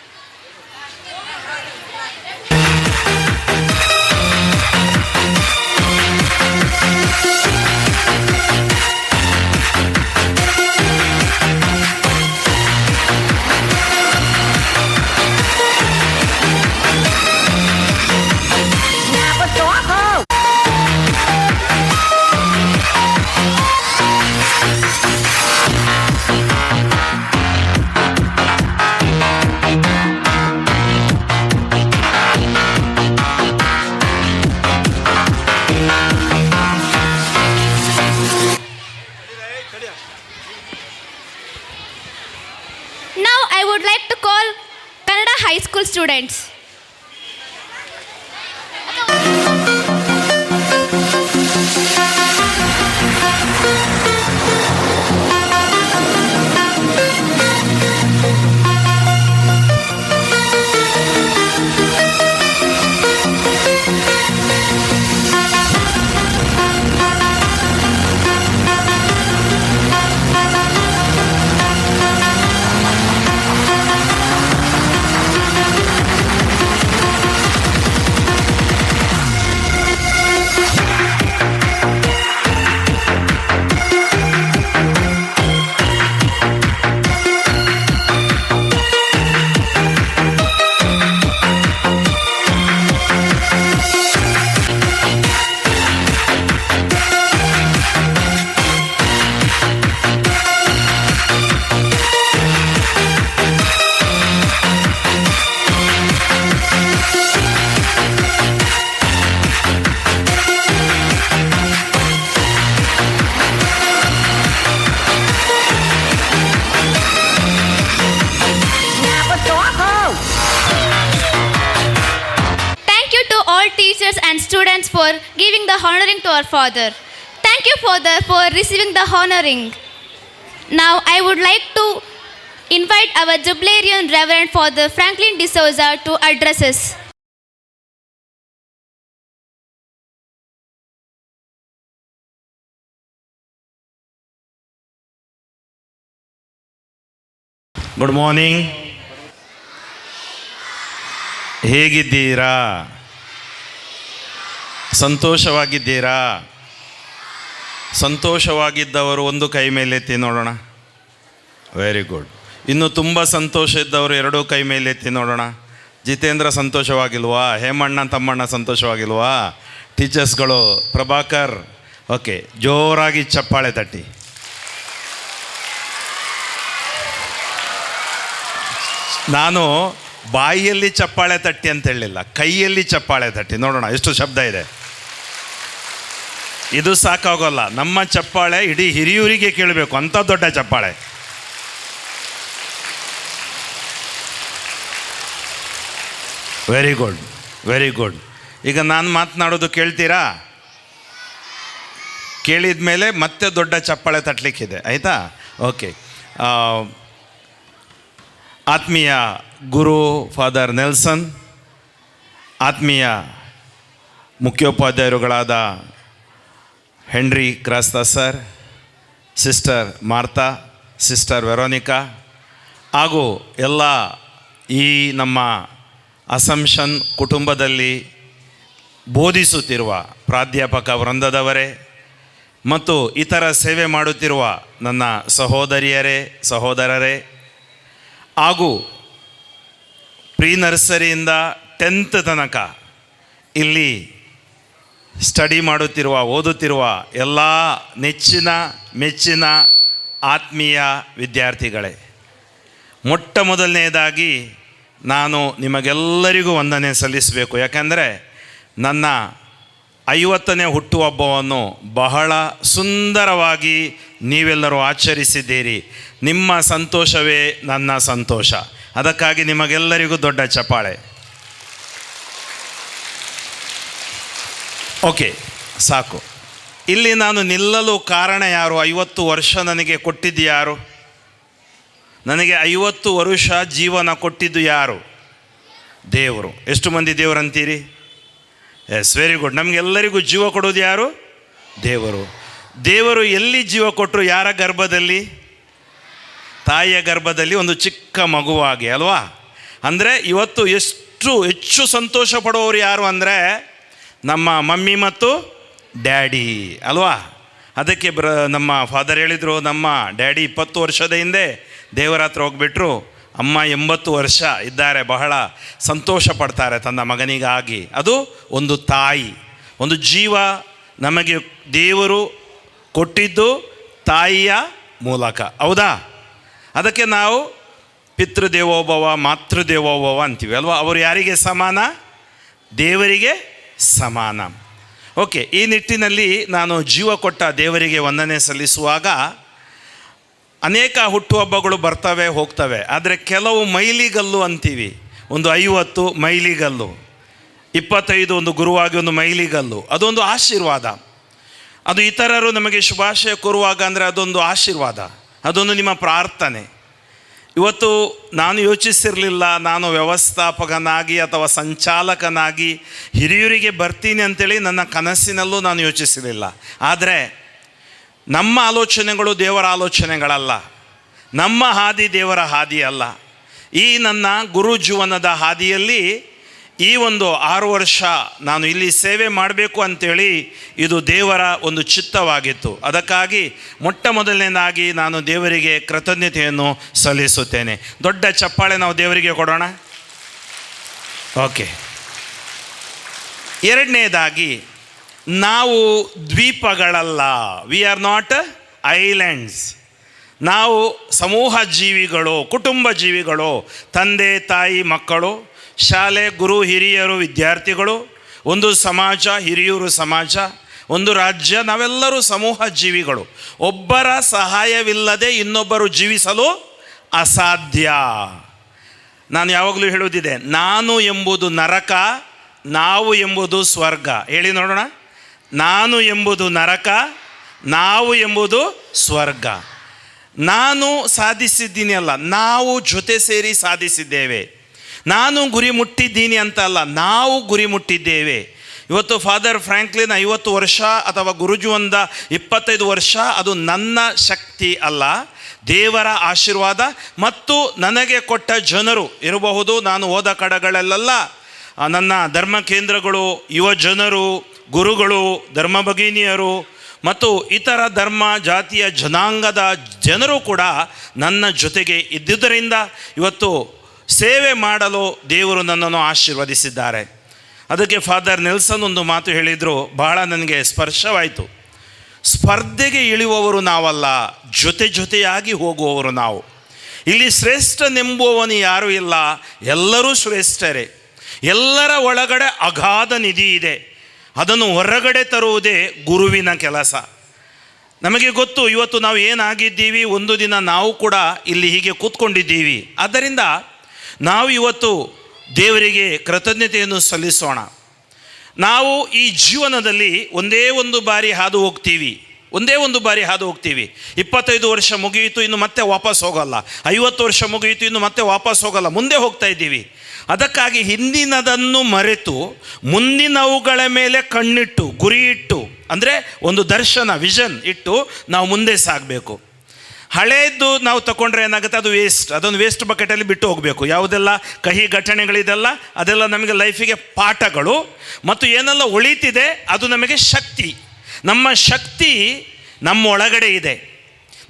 S2: Now I would like to call Kannada High School students. Thank you to all teachers and students for giving the honoring to our father. Thank you, Father, for receiving the honoring. Now I would like to invite our Jubilarian Reverend Father Franklin D'Souza to address us.
S13: Good morning. ಹೇಗಿದ್ದೀರಾ? ಸಂತೋಷವಾಗಿದ್ದೀರಾ? ಸಂತೋಷವಾಗಿದ್ದವರು ಒಂದು ಕೈ ಮೇಲೆತ್ತಿ ನೋಡೋಣ. Very good. ಇನ್ನು ತುಂಬ ಸಂತೋಷ ಇದ್ದವರು ಎರಡೂ ಕೈ ಮೇಲೆತ್ತಿ ನೋಡೋಣ. ಜಿತೇಂದ್ರ ಸಂತೋಷವಾಗಿಲ್ವಾ? ಹೇಮಣ್ಣ ತಮ್ಮಣ್ಣ ಸಂತೋಷವಾಗಿಲ್ವಾ? ಟೀಚರ್ಸ್ಗಳು ಪ್ರಭಾಕರ್, ಓಕೆ, ಜೋರಾಗಿ ಚಪ್ಪಾಳೆ ತಟ್ಟಿ. ನಾನು ಬಾಯಿಯಲ್ಲಿ ಚಪ್ಪಾಳೆ ತಟ್ಟಿ ಅಂತ ಹೇಳಿಲ್ಲ, ಕೈಯಲ್ಲಿ ಚಪ್ಪಾಳೆ ತಟ್ಟಿ. ನೋಡೋಣ ಎಷ್ಟು ಶಬ್ದ ಇದೆ. ಇದು ಸಾಕಾಗೋಲ್ಲ, ನಮ್ಮ ಚಪ್ಪಾಳೆ ಇಡೀ ಹಿರಿಯೂರಿಗೆ ಕೇಳಬೇಕು, ಅಂಥ ದೊಡ್ಡ ಚಪ್ಪಾಳೆ. Very good, very good. ಈಗ ನಾನು ಮಾತನಾಡೋದು ಕೇಳ್ತೀರಾ? ಕೇಳಿದ ಮೇಲೆ ಮತ್ತೆ ದೊಡ್ಡ ಚಪ್ಪಾಳೆ ತಟ್ಟಲಿಕ್ಕಿದೆ, ಆಯಿತಾ? ಓಕೆ. ಆತ್ಮೀಯ ಗುರು ಫಾದರ್ ನೆಲ್ಸನ್, ಆತ್ಮೀಯ ಮುಖ್ಯೋಪಾಧ್ಯಾಯರುಗಳಾದ Henry Crasta sir, sister Martha, sister Veronica ಹಾಗೂ ಎಲ್ಲ ಈ ನಮ್ಮ ಅಸಂಪ್ಷನ್ ಕುಟುಂಬದಲ್ಲಿ ಬೋಧಿಸುತ್ತಿರುವ ಪ್ರಾಧ್ಯಾಪಕ ವೃಂದದವರೇ ಮತ್ತು ಇತರ ಸೇವೆ ಮಾಡುತ್ತಿರುವ ನನ್ನ ಸಹೋದರಿಯರೇ, ಸಹೋದರರೇ, ಹಾಗೂ ಪ್ರೀ ನರ್ಸರಿಯಿಂದ 10th ತನಕ ಇಲ್ಲಿ ಸ್ಟಡಿ ಮಾಡುತ್ತಿರುವ, ಓದುತ್ತಿರುವ ಎಲ್ಲ ನೆಚ್ಚಿನ ಮೆಚ್ಚಿನ ಆತ್ಮೀಯ ವಿದ್ಯಾರ್ಥಿಗಳೇ, ಮೊಟ್ಟ ಮೊದಲನೆಯದಾಗಿ ನಾನು ನಿಮಗೆಲ್ಲರಿಗೂ ವಂದನೆ ಸಲ್ಲಿಸಬೇಕು. ಯಾಕಂದರೆ ನನ್ನ 50ನೇ ಹುಟ್ಟುಹಬ್ಬವನ್ನು ಬಹಳ ಸುಂದರವಾಗಿ ನೀವೆಲ್ಲರೂ ಆಚರಿಸಿದ್ದೀರಿ. ನಿಮ್ಮ ಸಂತೋಷವೇ ನನ್ನ ಸಂತೋಷ. ಅದಕ್ಕಾಗಿ ನಿಮಗೆಲ್ಲರಿಗೂ ದೊಡ್ಡ ಚಪ್ಪಾಳೆ. ಓಕೆ, ಸಾಕು. ಇಲ್ಲಿ ನಾನು ನಿಲ್ಲಲು ಕಾರಣ ಯಾರು? 50 ವರ್ಷ ನನಗೆ ಕೊಟ್ಟಿದ್ದು ಯಾರು? ನನಗೆ 50 ವರುಷ ಜೀವನ ಕೊಟ್ಟಿದ್ದು ಯಾರು? ದೇವರು. ಎಷ್ಟು ಮಂದಿ ದೇವರಂತೀರಿ? Yes, very good. ನಮಗೆಲ್ಲರಿಗೂ ಜೀವ ಕೊಡೋದು ಯಾರು? ದೇವರು. ದೇವರು ಎಲ್ಲಿ ಜೀವ ಕೊಟ್ಟರು? ಯಾರ ಗರ್ಭದಲ್ಲಿ? ತಾಯಿಯ ಗರ್ಭದಲ್ಲಿ ಒಂದು ಚಿಕ್ಕ ಮಗುವಾಗಿ ಅಲ್ವಾ? ಅಂದರೆ ಇವತ್ತು ಎಷ್ಟು ಹೆಚ್ಚು ಸಂತೋಷ ಪಡುವವರು ಯಾರು ಅಂದರೆ ನಮ್ಮ ಮಮ್ಮಿ ಮತ್ತು ಡ್ಯಾಡಿ ಅಲ್ವಾ? ಅದಕ್ಕೆ ನಮ್ಮ ಫಾದರ್ ಹೇಳಿದರು, ನಮ್ಮ ಡ್ಯಾಡಿ 20 ವರ್ಷದ ಹಿಂದೆ ದೇವರ ಹತ್ರ ಹೋಗ್ಬಿಟ್ರು, ಅಮ್ಮ 80 ವರ್ಷ ಇದ್ದಾರೆ, ಬಹಳ ಸಂತೋಷ ಪಡ್ತಾರೆ ತನ್ನ ಮಗನಿಗಾಗಿ. ಅದು ಒಂದು ತಾಯಿ, ಒಂದು ಜೀವ ನಮಗೆ ದೇವರು ಕೊಟ್ಟಿದ್ದು ತಾಯಿಯ ಮೂಲಕ, ಹೌದಾ? ಅದಕ್ಕೆ ನಾವು ಪಿತೃದೇವೋಭವ ಮಾತೃದೇವೋಭವ ಅಂತೀವಿ ಅಲ್ವಾ? ಅವರು ಯಾರಿಗೆ ಸಮಾನ? ದೇವರಿಗೆ ಸಮಾನ. ಓಕೆ, ಈ ನಿಟ್ಟಿನಲ್ಲಿ ನಾನು ಜೀವ ಕೊಟ್ಟ ದೇವರಿಗೆ ವಂದನೆ ಸಲ್ಲಿಸುವಾಗ ಅನೇಕ ಹುಟ್ಟುಹಬ್ಬಗಳು ಬರ್ತವೆ ಹೋಗ್ತವೆ, ಆದರೆ ಕೆಲವು ಮೈಲಿಗಲ್ಲು ಅಂತೀವಿ. ಒಂದು 50 ಮೈಲಿಗಲ್ಲು, 25 ಒಂದು ಗುರುವಾಗಿ ಒಂದು ಮೈಲಿಗಲ್ಲು, ಅದೊಂದು ಆಶೀರ್ವಾದ. ಅದು ಇತರರು ನಮಗೆ ಶುಭಾಶಯ ಕೋರುವಾಗ ಅಂದರೆ ಅದೊಂದು ಆಶೀರ್ವಾದ, ಅದೊಂದು ನಿಮ್ಮ ಪ್ರಾರ್ಥನೆ. ಇವತ್ತು ನಾನು ಯೋಚಿಸಿರಲಿಲ್ಲ, ನಾನು ವ್ಯವಸ್ಥಾಪಕನಾಗಿ ಅಥವಾ ಸಂಚಾಲಕನಾಗಿ ಹಿರಿಯೂರಿಗೆ ಬರ್ತೀನಿ ಅಂತೇಳಿ ನನ್ನ ಕನಸಿನಲ್ಲೂ ನಾನು ಯೋಚಿಸಲಿಲ್ಲ. ಆದರೆ ನಮ್ಮ ಆಲೋಚನೆಗಳು ದೇವರ ಆಲೋಚನೆಗಳಲ್ಲ, ನಮ್ಮ ಹಾದಿ ದೇವರ ಹಾದಿ ಅಲ್ಲ. ಈ ನನ್ನ ಗುರು ಜೀವನದ ಹಾದಿಯಲ್ಲಿ ಈ ಒಂದು 6 ವರ್ಷ ನಾನು ಇಲ್ಲಿ ಸೇವೆ ಮಾಡಬೇಕು ಅಂಥೇಳಿ ಇದು ದೇವರ ಒಂದು ಚಿತ್ತವಾಗಿತ್ತು. ಅದಕ್ಕಾಗಿ ಮೊಟ್ಟ ಮೊದಲನೇದಾಗಿ ನಾನು ದೇವರಿಗೆ ಕೃತಜ್ಞತೆಯನ್ನು ಸಲ್ಲಿಸುತ್ತೇನೆ. ದೊಡ್ಡ ಚಪ್ಪಾಳೆ ನಾವು ದೇವರಿಗೆ ಕೊಡೋಣ. ಓಕೆ, ಎರಡನೇದಾಗಿ ನಾವು ದ್ವೀಪಗಳಲ್ಲ, we are not islands. ನಾವು ಸಮೂಹ ಜೀವಿಗಳು, ಕುಟುಂಬ ಜೀವಿಗಳು. ತಂದೆ ತಾಯಿ ಮಕ್ಕಳು, ಶಾಲೆ ಗುರು ಹಿರಿಯರು ವಿದ್ಯಾರ್ಥಿಗಳು, ಒಂದು ಸಮಾಜ ಹಿರಿಯೂರು ಸಮಾಜ, ಒಂದು ರಾಜ್ಯ, ನಾವೆಲ್ಲರೂ ಸಮೂಹ ಜೀವಿಗಳು. ಒಬ್ಬರ ಸಹಾಯವಿಲ್ಲದೆ ಇನ್ನೊಬ್ಬರು ಜೀವಿಸಲು ಅಸಾಧ್ಯ. ನಾನು ಯಾವಾಗಲೂ ಹೇಳುವುದಿದೆ, ನಾನು ಎಂಬುದು ನರಕ, ನಾವು ಎಂಬುದು ಸ್ವರ್ಗ. ಹೇಳಿ ನೋಡೋಣ, ನಾನು ಎಂಬುದು ನರಕ, ನಾವು ಎಂಬುದು ಸ್ವರ್ಗ. ನಾನು ಸಾಧಿಸಿದ್ದೀನಿ ಅಲ್ಲ, ನಾವು ಜೊತೆ ಸೇರಿ ಸಾಧಿಸಿದ್ದೇವೆ. ನಾನು ಗುರಿ ಮುಟ್ಟಿದ್ದೀನಿ ಅಂತ ಅಲ್ಲ, ನಾವು ಗುರಿ ಮುಟ್ಟಿದ್ದೇವೆ. ಇವತ್ತು ಫಾದರ್ ಫ್ರಾಂಕ್ಲಿನ್ 50 ವರ್ಷ ಅಥವಾ ಗುರುಜೀವನದ 25 ವರ್ಷ, ಅದು ನನ್ನ ಶಕ್ತಿ ಅಲ್ಲ, ದೇವರ ಆಶೀರ್ವಾದ ಮತ್ತು ನನಗೆ ಕೊಟ್ಟ ಜನರು ಇರಬಹುದು. ನಾನು ಹೋದ ಕಡೆಗಳಲ್ಲೆಲ್ಲ ನನ್ನ ಧರ್ಮ ಕೇಂದ್ರಗಳು, ಯುವ ಜನರು, ಗುರುಗಳು, ಧರ್ಮ ಭಗಿನಿಯರು ಮತ್ತು ಇತರ ಧರ್ಮ ಜಾತಿಯ ಜನಾಂಗದ ಜನರು ಕೂಡ ನನ್ನ ಜೊತೆಗೆ ಇದ್ದುದರಿಂದ ಇವತ್ತು ಸೇವೆ ಮಾಡಲು ದೇವರು ನನ್ನನ್ನು ಆಶೀರ್ವದಿಸಿದ್ದಾರೆ. ಅದಕ್ಕೆ ಫಾದರ್ ನೆಲ್ಸನ್ ಒಂದು ಮಾತು ಹೇಳಿದರು, ಬಹಳ ನನಗೆ ಸ್ಪರ್ಶವಾಯಿತು. ಸ್ಪರ್ಧೆಗೆ ಇಳಿಯುವವರು ನಾವಲ್ಲ, ಜೊತೆ ಜೊತೆಯಾಗಿ ಹೋಗುವವರು ನಾವು. ಇಲ್ಲಿ ಶ್ರೇಷ್ಠನೆಂಬುವವನು ಯಾರೂ ಇಲ್ಲ, ಎಲ್ಲರೂ ಶ್ರೇಷ್ಠರೇ. ಎಲ್ಲರ ಒಳಗಡೆ ಅಗಾಧ ನಿಧಿ ಇದೆ, ಅದನ್ನು ಹೊರಗಡೆ ತರುವುದೇ ಗುರುವಿನ ಕೆಲಸ. ನಮಗೆ ಗೊತ್ತು ಇವತ್ತು ನಾವು ಏನಾಗಿದ್ದೀವಿ, ಒಂದು ದಿನ ನಾವು ಕೂಡ ಇಲ್ಲಿ ಹೀಗೆ ಕೂತ್ಕೊಂಡಿದ್ದೀವಿ. ಆದ್ದರಿಂದ ನಾವು ಇವತ್ತು ದೇವರಿಗೆ ಕೃತಜ್ಞತೆಯನ್ನು ಸಲ್ಲಿಸೋಣ. ನಾವು ಈ ಜೀವನದಲ್ಲಿ ಒಂದೇ ಒಂದು ಬಾರಿ ಹಾದು ಹೋಗ್ತೀವಿ, ಒಂದೇ ಒಂದು ಬಾರಿ ಹಾದು ಹೋಗ್ತೀವಿ. 25 ವರ್ಷ ಮುಗಿಯಿತು, ಇನ್ನು ಮತ್ತೆ ವಾಪಸ್ ಹೋಗಲ್ಲ. 50 ವರ್ಷ ಮುಗಿಯಿತು, ಇನ್ನು ಮತ್ತೆ ವಾಪಸ್ ಹೋಗಲ್ಲ, ಮುಂದೆ ಹೋಗ್ತಾ ಇದ್ದೀವಿ. ಅದಕ್ಕಾಗಿ ಹಿಂದಿನದನ್ನು ಮರೆತು ಮುಂದಿನವುಗಳ ಮೇಲೆ ಕಣ್ಣಿಟ್ಟು, ಗುರಿ ಇಟ್ಟು, ಅಂದರೆ ಒಂದು ದರ್ಶನ, ವಿಷನ್ ಇಟ್ಟು ನಾವು ಮುಂದೆ ಸಾಗಬೇಕು. ಹಳೆಯದ್ದು ನಾವು ತಗೊಂಡ್ರೆ ಏನಾಗುತ್ತೆ, ಅದು ವೇಸ್ಟ್, ಅದೊಂದು ವೇಸ್ಟ್ ಬಕೆಟಲ್ಲಿ ಬಿಟ್ಟು ಹೋಗಬೇಕು. ಯಾವುದೆಲ್ಲ ಕಹಿ ಘಟನೆಗಳಿದೆಲ್ಲ ಅದೆಲ್ಲ ನಮಗೆ ಲೈಫಿಗೆ ಪಾಠಗಳು, ಮತ್ತು ಏನೆಲ್ಲ ಉಳಿತಿದೆ ಅದು ನಮಗೆ ಶಕ್ತಿ. ನಮ್ಮ ಶಕ್ತಿ ನಮ್ಮ ಒಳಗಡೆ ಇದೆ,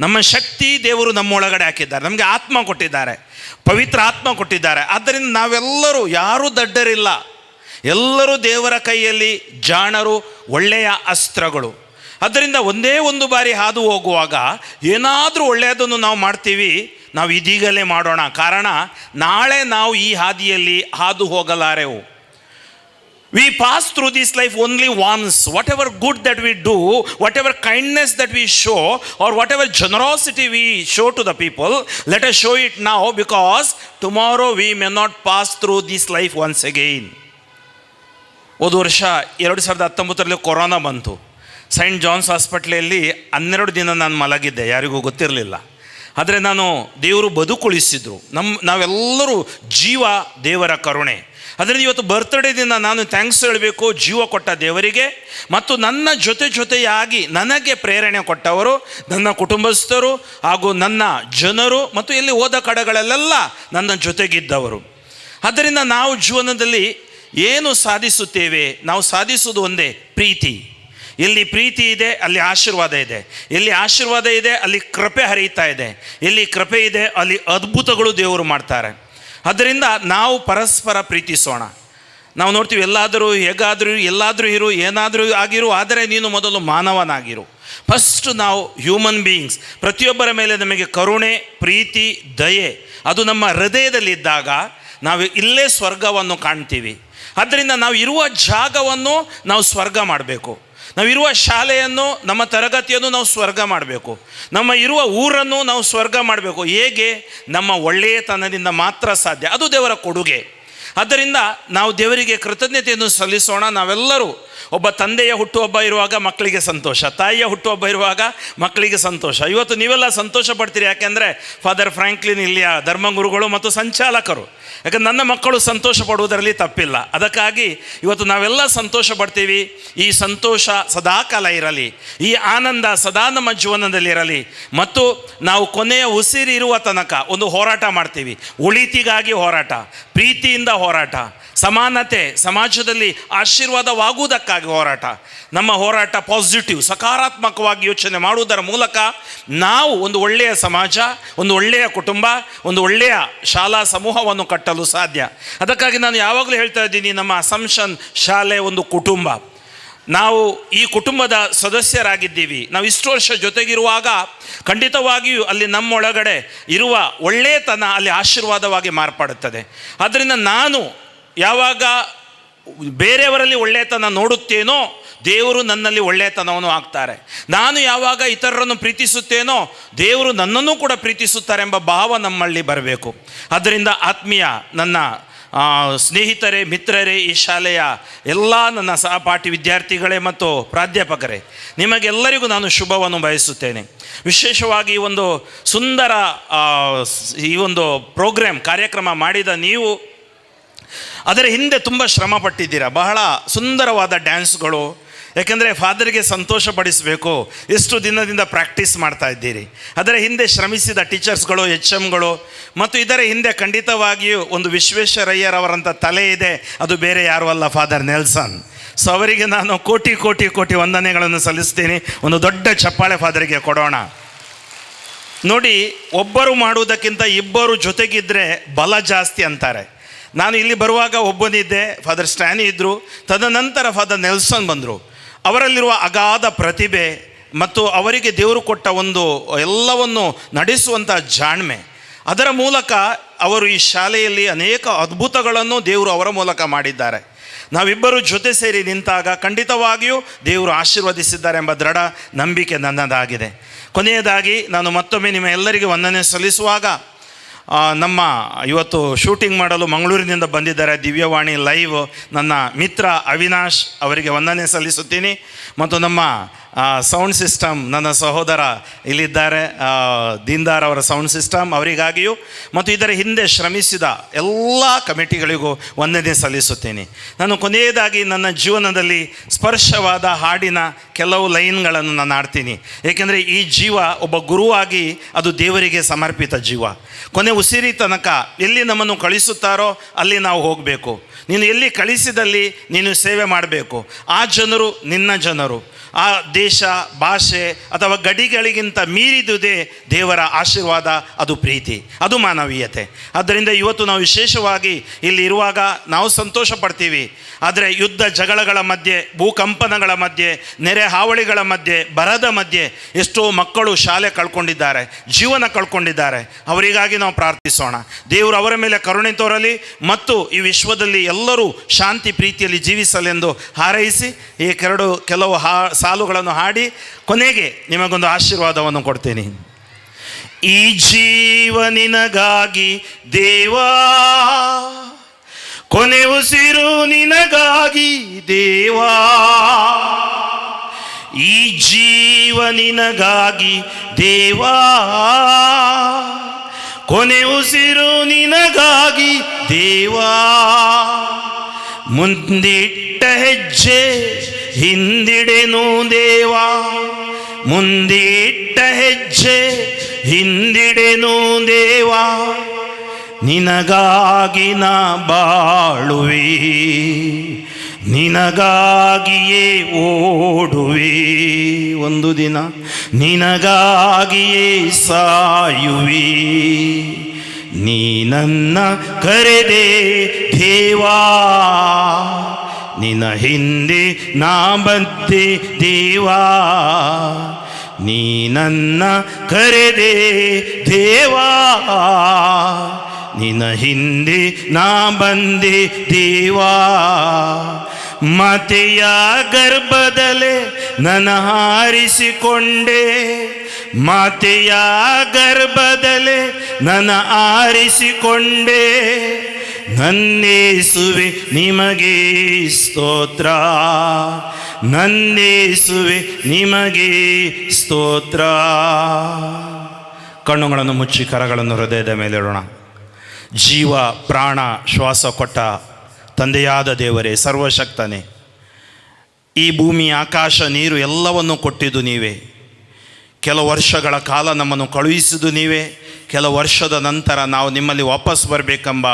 S13: ನಮ್ಮ ಶಕ್ತಿ ದೇವರು ನಮ್ಮೊಳಗಡೆ ಹಾಕಿದ್ದಾರೆ, ನಮಗೆ ಆತ್ಮ ಕೊಟ್ಟಿದ್ದಾರೆ, ಪವಿತ್ರ ಆತ್ಮ ಕೊಟ್ಟಿದ್ದಾರೆ. ಆದ್ದರಿಂದ ನಾವೆಲ್ಲರೂ ಯಾರೂ ದಡ್ಡರಿಲ್ಲ, ಎಲ್ಲರೂ ದೇವರ ಕೈಯಲ್ಲಿ ಜಾಣರು, ಒಳ್ಳೆಯ ಅಸ್ತ್ರಗಳು. ಆದ್ದರಿಂದ ಒಂದೇ ಒಂದು ಬಾರಿ ಹಾದು ಹೋಗುವಾಗ ಏನಾದರೂ ಒಳ್ಳೆಯದನ್ನು ನಾವು ಮಾಡ್ತೀವಿ, ನಾವು ಇದೀಗಲೇ ಮಾಡೋಣ. ಕಾರಣ, ನಾಳೆ ನಾವು ಈ ಹಾದಿಯಲ್ಲಿ ಹಾದು ಹೋಗಲಾರೆವು. We pass through this life only once. Whatever good that we do, whatever kindness that we show, or whatever generosity we show to the people, let us show it now, because tomorrow we may not pass through this life once again. ಹೋದ ವರ್ಷ 2019ರಲ್ಲಿ corona ಬಂತು. Saint John's ಹಾಸ್ಪಿಟ್ಲಲ್ಲಿ 12 ದಿನ ನಾನು ಮಲಗಿದ್ದೆ, ಯಾರಿಗೂ ಗೊತ್ತಿರಲಿಲ್ಲ. ಆದರೆ ನಾನು ದೇವರು ಬದುಕುಳಿಸಿದರು. ನಾವೆಲ್ಲರೂ ಜೀವ ದೇವರ ಕರುಣೆ. ಅದರಿಂದ ಇವತ್ತು ಬರ್ತ್ಡೇ ದಿನ ನಾನು thanks ಹೇಳಬೇಕು ಜೀವ ಕೊಟ್ಟ ದೇವರಿಗೆ, ಮತ್ತು ನನ್ನ ಜೊತೆ ಜೊತೆಯಾಗಿ ನನಗೆ ಪ್ರೇರಣೆ ಕೊಟ್ಟವರು ನನ್ನ ಕುಟುಂಬಸ್ಥರು ಹಾಗೂ ನನ್ನ ಜನರು ಮತ್ತು ಎಲ್ಲಿ ಹೋದ ಕಡೆಗಳಲ್ಲೆಲ್ಲ ನನ್ನ ಜೊತೆಗಿದ್ದವರು. ಆದ್ದರಿಂದ ನಾವು ಜೀವನದಲ್ಲಿ ಏನು ಸಾಧಿಸುತ್ತೇವೆ? ನಾವು ಸಾಧಿಸುವುದು ಒಂದೇ, ಪ್ರೀತಿ. ಎಲ್ಲಿ ಪ್ರೀತಿ ಇದೆ ಅಲ್ಲಿ ಆಶೀರ್ವಾದ ಇದೆ, ಎಲ್ಲಿ ಆಶೀರ್ವಾದ ಇದೆ ಅಲ್ಲಿ ಕೃಪೆ ಹರಿಯುತ್ತಾ ಇದೆ, ಎಲ್ಲಿ ಕೃಪೆ ಇದೆ ಅಲ್ಲಿ ಅದ್ಭುತಗಳು ದೇವರು ಮಾಡ್ತಾರೆ. ಆದ್ದರಿಂದ ನಾವು ಪರಸ್ಪರ ಪ್ರೀತಿಸೋಣ. ನಾವು ನೋಡ್ತೀವಿ, ಎಲ್ಲಾದರೂ ಹೇಗಾದರೂ ಎಲ್ಲಾದರೂ ಇರು, ಏನಾದರೂ ಆಗಿರು, ಆದರೆ ನೀನು ಮೊದಲು ಮಾನವನಾಗಿರು. ಫಸ್ಟ್ ನಾವು ಹ್ಯೂಮನ್ ಬೀಯಿಂಗ್ಸ್. ಪ್ರತಿಯೊಬ್ಬರ ಮೇಲೆ ನಮಗೆ ಕರುಣೆ, ಪ್ರೀತಿ, ದಯೆ ಅದು ನಮ್ಮ ಹೃದಯದಲ್ಲಿದ್ದಾಗ ನಾವು ಇಲ್ಲೇ ಸ್ವರ್ಗವನ್ನು ಕಾಣ್ತೀವಿ. ಆದ್ದರಿಂದ ನಾವು ಇರುವ ಜಾಗವನ್ನು ನಾವು ಸ್ವರ್ಗ ಮಾಡಬೇಕು. ನಾವಿರುವ ಶಾಲೆಯನ್ನು, ನಮ್ಮ ತರಗತಿಯನ್ನು ನಾವು ಸ್ವರ್ಗ ಮಾಡಬೇಕು. ನಮ್ಮ ಇರುವ ಊರನ್ನು ನಾವು ಸ್ವರ್ಗ ಮಾಡಬೇಕು. ಹೇಗೆ? ನಮ್ಮ ಒಳ್ಳೆಯತನದಿಂದ ಮಾತ್ರ ಸಾಧ್ಯ. ಅದು ದೇವರ ಕೊಡುಗೆ. ಆದ್ದರಿಂದ ನಾವು ದೇವರಿಗೆ ಕೃತಜ್ಞತೆಯನ್ನು ಸಲ್ಲಿಸೋಣ. ನಾವೆಲ್ಲರೂ ಒಬ್ಬ ತಂದೆಯ ಹುಟ್ಟುಹಬ್ಬ ಇರುವಾಗ ಮಕ್ಕಳಿಗೆ ಸಂತೋಷ, ತಾಯಿಯ ಹುಟ್ಟುಹಬ್ಬ ಇರುವಾಗ ಮಕ್ಕಳಿಗೆ ಸಂತೋಷ. ಇವತ್ತು ನೀವೆಲ್ಲ ಸಂತೋಷ ಪಡ್ತೀರಿ, ಯಾಕೆಂದರೆ ಫಾದರ್ ಫ್ರಾಂಕ್ಲಿನ್ ಇಲ್ಲಿಯ ಧರ್ಮಗುರುಗಳು ಮತ್ತು ಸಂಚಾಲಕರು. ಯಾಕಂದರೆ ನನ್ನ ಮಕ್ಕಳು ಸಂತೋಷ ಪಡುವುದರಲ್ಲಿ ತಪ್ಪಿಲ್ಲ. ಅದಕ್ಕಾಗಿ ಇವತ್ತು ನಾವೆಲ್ಲ ಸಂತೋಷ ಪಡ್ತೀವಿ. ಈ ಸಂತೋಷ ಸದಾಕಾಲ ಇರಲಿ, ಈ ಆನಂದ ಸದಾ ನಮ್ಮ ಜೀವನದಲ್ಲಿರಲಿ. ಮತ್ತು ನಾವು ಕೊನೆಯ ಉಸಿರಿರುವ ತನಕ ಒಂದು ಹೋರಾಟ ಮಾಡ್ತೀವಿ, ಒಳಿತಿಗಾಗಿ ಹೋರಾಟ, ಪ್ರೀತಿಯಿಂದ ಹೋರಾಟ, ಸಮಾನತೆ, ಸಮಾಜದಲ್ಲಿ ಆಶೀರ್ವಾದವಾಗುವುದಕ್ಕಾಗಿ ಹೋರಾಟ. ನಮ್ಮ ಹೋರಾಟ ಪಾಸಿಟಿವ್, ಸಕಾರಾತ್ಮಕವಾಗಿ ಯೋಚನೆ ಮಾಡುವುದರ ಮೂಲಕ ನಾವು ಒಂದು ಒಳ್ಳೆಯ ಸಮಾಜ, ಒಂದು ಒಳ್ಳೆಯ ಕುಟುಂಬ, ಒಂದು ಒಳ್ಳೆಯ ಶಾಲಾ ಸಮೂಹವನ್ನು ಕಟ್ಟಲು ಸಾಧ್ಯ. ಅದಕ್ಕಾಗಿ ನಾನು ಯಾವಾಗಲೂ ಹೇಳ್ತಾ ಇದ್ದೀನಿ, ನಮ್ಮ ಅಸಂಪ್ಷನ್ ಶಾಲೆ ಒಂದು ಕುಟುಂಬ. ನಾವು ಈ ಕುಟುಂಬದ ಸದಸ್ಯರಾಗಿದ್ದೀವಿ. ನಾವು ಇಷ್ಟು ವರ್ಷ ಜೊತೆಗಿರುವಾಗ ಖಂಡಿತವಾಗಿಯೂ ಅಲ್ಲಿ ನಮ್ಮೊಳಗಡೆ ಇರುವ ಒಳ್ಳೆಯತನ ಅಲ್ಲಿ ಆಶೀರ್ವಾದವಾಗಿ ಮಾರ್ಪಡುತ್ತದೆ. ಆದ್ದರಿಂದ ನಾನು ಯಾವಾಗ ಬೇರೆಯವರಲ್ಲಿ ಒಳ್ಳೆಯತನ ನೋಡುತ್ತೇನೋ ದೇವರು ನನ್ನಲ್ಲಿ ಒಳ್ಳೆಯತನವನ್ನು ಹಾಕ್ತಾರೆ. ನಾನು ಯಾವಾಗ ಇತರರನ್ನು ಪ್ರೀತಿಸುತ್ತೇನೋ ದೇವರು ನನ್ನನ್ನು ಕೂಡ ಪ್ರೀತಿಸುತ್ತಾರೆ ಎಂಬ ಭಾವ ನಮ್ಮಲ್ಲಿ ಬರಬೇಕು. ಆದ್ದರಿಂದ ಆತ್ಮೀಯ ನನ್ನ ಸ್ನೇಹಿತರೇ, ಮಿತ್ರರೇ, ಈ ಶಾಲೆಯ ಎಲ್ಲ ನನ್ನ ಸಹಪಾಠಿ ವಿದ್ಯಾರ್ಥಿಗಳೇ ಮತ್ತು ಪ್ರಾಧ್ಯಾಪಕರೇ, ನಿಮಗೆಲ್ಲರಿಗೂ ನಾನು ಶುಭವನ್ನು ಬಯಸುತ್ತೇನೆ. ವಿಶೇಷವಾಗಿ ಒಂದು ಸುಂದರ ಈ ಒಂದು ಪ್ರೋಗ್ರಾಮ್ ಕಾರ್ಯಕ್ರಮ ಮಾಡಿದ ನೀವು ಅದರ ಹಿಂದೆ ತುಂಬ ಶ್ರಮ ಪಟ್ಟಿದ್ದೀರಾ. ಬಹಳ ಸುಂದರವಾದ ಡ್ಯಾನ್ಸ್ಗಳು, ಯಾಕೆಂದರೆ ಫಾದರ್ಗೆ ಸಂತೋಷಪಡಿಸಬೇಕು, ಎಷ್ಟು ದಿನದಿಂದ ಪ್ರಾಕ್ಟೀಸ್ ಮಾಡ್ತಾ ಇದ್ದೀರಿ. ಅದರ ಹಿಂದೆ ಶ್ರಮಿಸಿದ ಟೀಚರ್ಸ್ಗಳು, ಎಚ್ ಎಮ್ಗಳು ಮತ್ತು ಇದರ ಹಿಂದೆ ಖಂಡಿತವಾಗಿಯೂ ಒಂದು ವಿಶ್ವೇಶ್ವರಯ್ಯರವರಂಥ ತಲೆ ಇದೆ. ಅದು ಬೇರೆ ಯಾರೂ ಅಲ್ಲ, ಫಾದರ್ ನೆಲ್ಸನ್. ಸೊ ಅವರಿಗೆ ನಾನು ಕೋಟಿ ಕೋಟಿ ಕೋಟಿ ವಂದನೆಗಳನ್ನು ಸಲ್ಲಿಸ್ತೀನಿ. ಒಂದು ದೊಡ್ಡ ಚಪ್ಪಾಳೆ ಫಾದರಿಗೆ ಕೊಡೋಣ. ನೋಡಿ, ಒಬ್ಬರು ಮಾಡುವುದಕ್ಕಿಂತ ಇಬ್ಬರು ಜೊತೆಗಿದ್ದರೆ ಬಲ ಜಾಸ್ತಿ ಅಂತಾರೆ. ನಾನು ಇಲ್ಲಿ ಬರುವಾಗ ಒಬ್ಬನಿದ್ದೆ, ಫಾದರ್ ಸ್ಟ್ಯಾನಿ ಇದ್ದರು, ತದನಂತರ ಫಾದರ್ ನೆಲ್ಸನ್ ಬಂದರು. ಅವರಲ್ಲಿರುವ ಅಗಾಧ ಪ್ರತಿಭೆ ಮತ್ತು ಅವರಿಗೆ ದೇವರು ಕೊಟ್ಟ ಒಂದು ಎಲ್ಲವನ್ನು ನಡೆಸುವಂಥ ಜಾಣ್ಮೆ, ಅದರ ಮೂಲಕ ಅವರು ಈ ಶಾಲೆಯಲ್ಲಿ ಅನೇಕ ಅದ್ಭುತಗಳನ್ನು ದೇವರು ಅವರ ಮೂಲಕ ಮಾಡಿದ್ದಾರೆ. ನಾವಿಬ್ಬರು ಜೊತೆ ಸೇರಿ ನಿಂತಾಗ ಖಂಡಿತವಾಗಿಯೂ ದೇವರು ಆಶೀರ್ವದಿಸಿದ್ದಾರೆ ಎಂಬ ದೃಢ ನಂಬಿಕೆ ನನ್ನದಾಗಿದೆ. ಕೊನೆಯದಾಗಿ ನಾನು ಮತ್ತೊಮ್ಮೆ ನಿಮ್ಮ ಎಲ್ಲರಿಗೂ ವಂದನೆ ಸಲ್ಲಿಸುವಾಗ, ನಮ್ಮ ಇವತ್ತು ಶೂಟಿಂಗ್ ಮಾಡಲು ಮಂಗಳೂರಿನಿಂದ ಬಂದಿದ್ದಾರೆ ದಿವ್ಯವಾಣಿ ಲೈವ್ ನನ್ನ ಮಿತ್ರ ಅವಿನಾಶ್ ಅವರಿಗೆ ವಂದನೆ ಸಲ್ಲಿಸುತ್ತೀನಿ. ಮತ್ತು ನಮ್ಮ ಸೌಂಡ್ ಸಿಸ್ಟಮ್ ನನ್ನ ಸಹೋದರ ಇಲ್ಲಿದ್ದಾರೆ, ದೀನ್ದಾರ್ ಅವರ ಸೌಂಡ್ ಸಿಸ್ಟಮ್ ಅವರಿಗಾಗಿಯೂ ಮತ್ತು ಇದರ ಹಿಂದೆ ಶ್ರಮಿಸಿದ ಎಲ್ಲ ಕಮಿಟಿಗಳಿಗೂ ವಂದನೆ ಸಲ್ಲಿಸುತ್ತೇನೆ. ನಾನು ಕೊನೆಯದಾಗಿ ನನ್ನ ಜೀವನದಲ್ಲಿ ಸ್ಪರ್ಶವಾದ ಹಾಡಿನ ಕೆಲವು ಲೈನ್ಗಳನ್ನು ನಾನು ಹಾಡ್ತೀನಿ. ಏಕೆಂದರೆ ಈ ಜೀವ ಒಬ್ಬ ಗುರುವಾಗಿ ಅದು ದೇವರಿಗೆ ಸಮರ್ಪಿತ ಜೀವ. ಕೊನೆ ಉಸಿರಿ ತನಕ ಎಲ್ಲಿ ನಮ್ಮನ್ನು ಕಳಿಸುತ್ತಾರೋ ಅಲ್ಲಿ ನಾವು ಹೋಗಬೇಕು. ನೀನು ಎಲ್ಲಿ ಕಳಿಸಿದಲ್ಲಿ ನೀನು ಸೇವೆ ಮಾಡಬೇಕು. ಆ ಜನರು ನಿನ್ನ ಜನರು. ಆ ದೇಶ, ಭಾಷೆ ಅಥವಾ ಗಡಿಗಳಿಗಿಂತ ಮೀರಿದುದೇ ದೇವರ ಆಶೀರ್ವಾದ, ಅದು ಪ್ರೀತಿ, ಅದು ಮಾನವೀಯತೆ. ಆದ್ದರಿಂದ ಇವತ್ತು ನಾವು ವಿಶೇಷವಾಗಿ ಇಲ್ಲಿ ಇರುವಾಗ ನಾವು ಸಂತೋಷ ಪಡ್ತೀವಿ. ಆದರೆ ಯುದ್ಧ ಜಗಳಗಳ ಮಧ್ಯೆ, ಭೂಕಂಪನಗಳ ಮಧ್ಯೆ, ನೆರೆ ಹಾವಳಿಗಳ ಮಧ್ಯೆ, ಬರದ ಮಧ್ಯೆ ಎಷ್ಟೋ ಮಕ್ಕಳು ಶಾಲೆ ಕಳ್ಕೊಂಡಿದ್ದಾರೆ, ಜೀವನ ಕಳ್ಕೊಂಡಿದ್ದಾರೆ. ಅವರಿಗಾಗಿ ನಾವು ಪ್ರಾರ್ಥಿಸೋಣ. ದೇವರು ಅವರ ಮೇಲೆ ಕರುಣೆ ತೋರಲಿ ಮತ್ತು ಈ ವಿಶ್ವದಲ್ಲಿ ಎಲ್ಲರೂ ಶಾಂತಿ ಪ್ರೀತಿಯಲ್ಲಿ ಜೀವಿಸಲೆಂದು ಹಾರೈಸಿ ಈ ಕೆಲವು ಸಾಲುಗಳನ್ನು ಹಾಡಿ ಕೊನೆಗೆ ನಿಮಗೊಂದು ಆಶೀರ್ವಾದವನ್ನು ಕೊಡ್ತೇನೆ. ಈ ಜೀವ ನಿನಗಾಗಿ ದೇವಾ, ಕೊನೆ ಉಸಿರು ನಿನಗಾಗಿ ದೇವಾ, ಈ ಜೀವ ನಿನಗಾಗಿ ದೇವಾ, ಕೊನೆ ಉಸಿರು ನಿನಗಾಗಿ ದೇವಾ, ಮುಂದಿಟ್ಟ ಹೆಜ್ಜೆ ಹಿಂದಿಡೆನು ದೇವಾ, ಮುಂದಿಟ್ಟ ಹೆಜ್ಜೆ ಹಿಂದಿಡೆನು ದೇವಾ, ನಿನಗಾಗಿ ನಾ ಬಾಳುವೆ, ನಿನಗಾಗಿಯೇ ಓಡುವೆ, ಒಂದು ದಿನ ನಿನಗಾಗಿಯೇ ಸಾಯುವೆ, ನೀ ನನ್ನ ಕರೆದೆ ದೇವಾ, ನಿನ್ನ ಹಿಂದೆ ನಾ ಬಂದೆ ದೇವಾ, ನೀ ನನ್ನ ಕರೆದೆ ದೇವಾ, ನಿನ್ನ ಹಿಂದೆ ನಾ ಬಂದೆ ದೇವಾ, ಮಾತೆಯ ಗರ್ಭದಲ್ಲೇ ನನ್ನ ಹಾರಿಸಿಕೊಂಡೆ, ಮಾತೆಯ ಗರ್ಭದಲ್ಲೇ ನನ್ನ ಆರಿಸಿಕೊಂಡೆ, ನನ್ನೇಸುವೆ ನಿಮಗೆ ಸ್ತೋತ್ರ, ನನ್ನೇಸುವೆ ನಿಮಗೆ ಸ್ತೋತ್ರ. ಕಣ್ಣುಗಳನ್ನು ಮುಚ್ಚಿ ಕರಗಳನ್ನು ಹೃದಯದ ಮೇಲಿಡೋಣ. ಜೀವ ಪ್ರಾಣ ಶ್ವಾಸ ಕೊಟ್ಟ ತಂದೆಯಾದ ದೇವರೇ, ಸರ್ವಶಕ್ತನೇ, ಈ ಭೂಮಿ ಆಕಾಶ ನೀರು ಎಲ್ಲವನ್ನು ಕೊಟ್ಟಿದ್ದು ನೀವೇ. ಕೆಲ ವರ್ಷಗಳ ಕಾಲ ನಮ್ಮನ್ನು ಕಳುಹಿಸಿದ್ದು ನೀವೇ. ಕೆಲ ವರ್ಷದ ನಂತರ ನಾವು ನಿಮ್ಮಲ್ಲಿ ವಾಪಸ್ ಬರಬೇಕೆಂಬ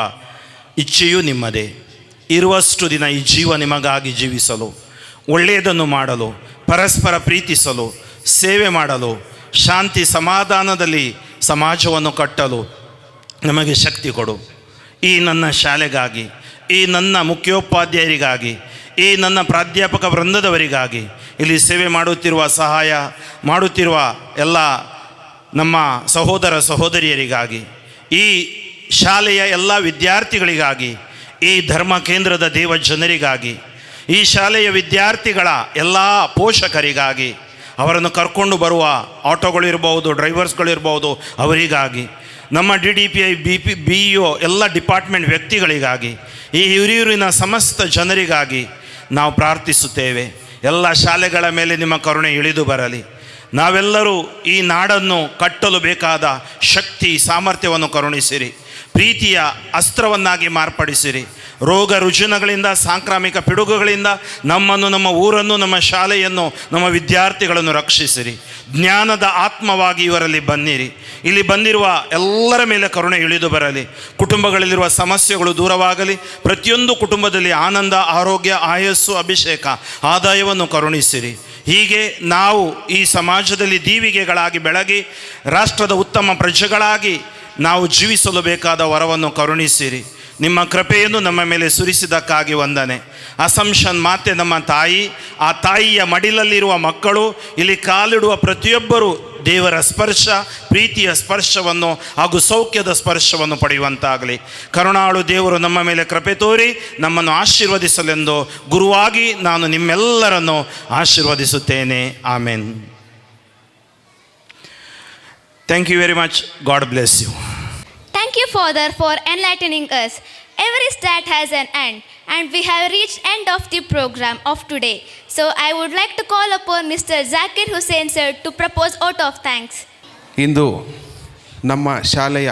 S13: ಇಚ್ಛೆಯೂ ನಿಮ್ಮದೇ. ಇರುವಷ್ಟು ದಿನ ಈ ಜೀವ ನಿಮಗಾಗಿ ಜೀವಿಸಲು, ಒಳ್ಳೆಯದನ್ನು ಮಾಡಲು, ಪರಸ್ಪರ ಪ್ರೀತಿಸಲು, ಸೇವೆ ಮಾಡಲು, ಶಾಂತಿ ಸಮಾಧಾನದಲ್ಲಿ ಸಮಾಜವನ್ನು ಕಟ್ಟಲು ನಮಗೆ ಶಕ್ತಿ ಕೊಡು. ಈ ನನ್ನ ಶಾಲೆಗಾಗಿ, ಈ ನನ್ನ ಮುಖ್ಯೋಪಾಧ್ಯಾಯರಿಗಾಗಿ, ಈ ನನ್ನ ಪ್ರಾಧ್ಯಾಪಕ ವೃಂದದವರಿಗಾಗಿ, ಇಲ್ಲಿ ಸೇವೆ ಮಾಡುತ್ತಿರುವ, ಸಹಾಯ ಮಾಡುತ್ತಿರುವ ಎಲ್ಲ ನಮ್ಮ ಸಹೋದರ ಸಹೋದರಿಯರಿಗಾಗಿ, ಈ ಶಾಲೆಯ ಎಲ್ಲ ವಿದ್ಯಾರ್ಥಿಗಳಿಗಾಗಿ, ಈ ಧರ್ಮ ಕೇಂದ್ರದ ದೇವ ಜನರಿಗಾಗಿ, ಈ ಶಾಲೆಯ ವಿದ್ಯಾರ್ಥಿಗಳ ಎಲ್ಲ ಪೋಷಕರಿಗಾಗಿ, ಅವರನ್ನು ಕರ್ಕೊಂಡು ಬರುವ ಆಟೋಗಳಿರ್ಬೋದು, ಡ್ರೈವರ್ಸ್ಗಳಿರ್ಬೋದು, ಅವರಿಗಾಗಿ, ನಮ್ಮ DDPI, BP, BEO ಎಲ್ಲ ಡಿಪಾರ್ಟ್ಮೆಂಟ್ ವ್ಯಕ್ತಿಗಳಿಗಾಗಿ, ಈ ಹಿರಿಯೂರಿನ ಸಮಸ್ತ ಜನರಿಗಾಗಿ ನಾವು ಪ್ರಾರ್ಥಿಸುತ್ತೇವೆ. ಎಲ್ಲ ಶಾಲೆಗಳ ಮೇಲೆ ನಿಮ್ಮ ಕರುಣೆ ಇಳಿದು ಬರಲಿ. ನಾವೆಲ್ಲರೂ ಈ ನಾಡನ್ನು ಕಟ್ಟಲು ಬೇಕಾದ ಶಕ್ತಿ ಸಾಮರ್ಥ್ಯವನ್ನು ಕರುಣಿಸಿರಿ. ಪ್ರೀತಿಯ ಅಸ್ತ್ರವನ್ನಾಗಿ ಮಾರ್ಪಡಿಸಿರಿ. ರೋಗ ರುಜಿನಗಳಿಂದ, ಸಾಂಕ್ರಾಮಿಕ ಪಿಡುಗುಗಳಿಂದ ನಮ್ಮನ್ನು, ನಮ್ಮ ಊರನ್ನು, ನಮ್ಮ ಶಾಲೆಯನ್ನು, ನಮ್ಮ ವಿದ್ಯಾರ್ಥಿಗಳನ್ನು ರಕ್ಷಿಸಿರಿ. ಜ್ಞಾನದ ಆತ್ಮವಾಗಿ ಇವರಲ್ಲಿ ಬನ್ನಿರಿ. ಇಲ್ಲಿ ಬಂದಿರುವ ಎಲ್ಲರ ಮೇಲೆ ಕರುಣೆ ಇಳಿದು ಬರಲಿ. ಕುಟುಂಬಗಳಲ್ಲಿರುವ ಸಮಸ್ಯೆಗಳು ದೂರವಾಗಲಿ. ಪ್ರತಿಯೊಂದು ಕುಟುಂಬದಲ್ಲಿ ಆನಂದ, ಆರೋಗ್ಯ, ಆಯಸ್ಸು, ಅಭಿಷೇಕ, ಆದಾಯವನ್ನು ಕರುಣಿಸಿರಿ. ಹೀಗೆ ನಾವು ಈ ಸಮಾಜದಲ್ಲಿ ದೀವಿಗೆಗಳಾಗಿ ಬೆಳಗಿ ರಾಷ್ಟ್ರದ ಉತ್ತಮ ಪ್ರಜೆಗಳಾಗಿ ನಾವು ಜೀವಿಸಲು ಬೇಕಾದ ವರವನ್ನು ಕರುಣಿಸಿರಿ. ನಿಮ್ಮ ಕೃಪೆಯನ್ನು ನಮ್ಮ ಮೇಲೆ ಸುರಿಸಿದ್ದಕ್ಕಾಗಿ ವಂದನೆ. ಅಸಂಷನ್ ಮಾತೆ ನಮ್ಮ ತಾಯಿ, ಆ ತಾಯಿಯ ಮಡಿಲಲ್ಲಿರುವ ಮಕ್ಕಳು, ಇಲ್ಲಿ ಕಾಲಿಡುವ ಪ್ರತಿಯೊಬ್ಬರೂ ದೇವರ ಸ್ಪರ್ಶ, ಪ್ರೀತಿಯ ಸ್ಪರ್ಶವನ್ನು ಹಾಗೂ ಸೌಖ್ಯದ ಸ್ಪರ್ಶವನ್ನು ಪಡೆಯುವಂತಾಗಲಿ. ಕರುಣಾಳು ದೇವರು ನಮ್ಮ ಮೇಲೆ ಕೃಪೆ ತೋರಿ ನಮ್ಮನ್ನು ಆಶೀರ್ವದಿಸಲೆಂದು ಗುರುವಾಗಿ ನಾನು ನಿಮ್ಮೆಲ್ಲರನ್ನು ಆಶೀರ್ವದಿಸುತ್ತೇನೆ. ಆಮೇನ್. Thank you very much. God bless you.
S2: Thank you, Father, for enlightening us. Every start has an end, and we have reached end of the program of today. So I would like to call upon Mr. Zakir Hussain sir to propose vote of thanks.
S17: ಇಂದು ನಮ್ಮ ಶಾಲೆಯ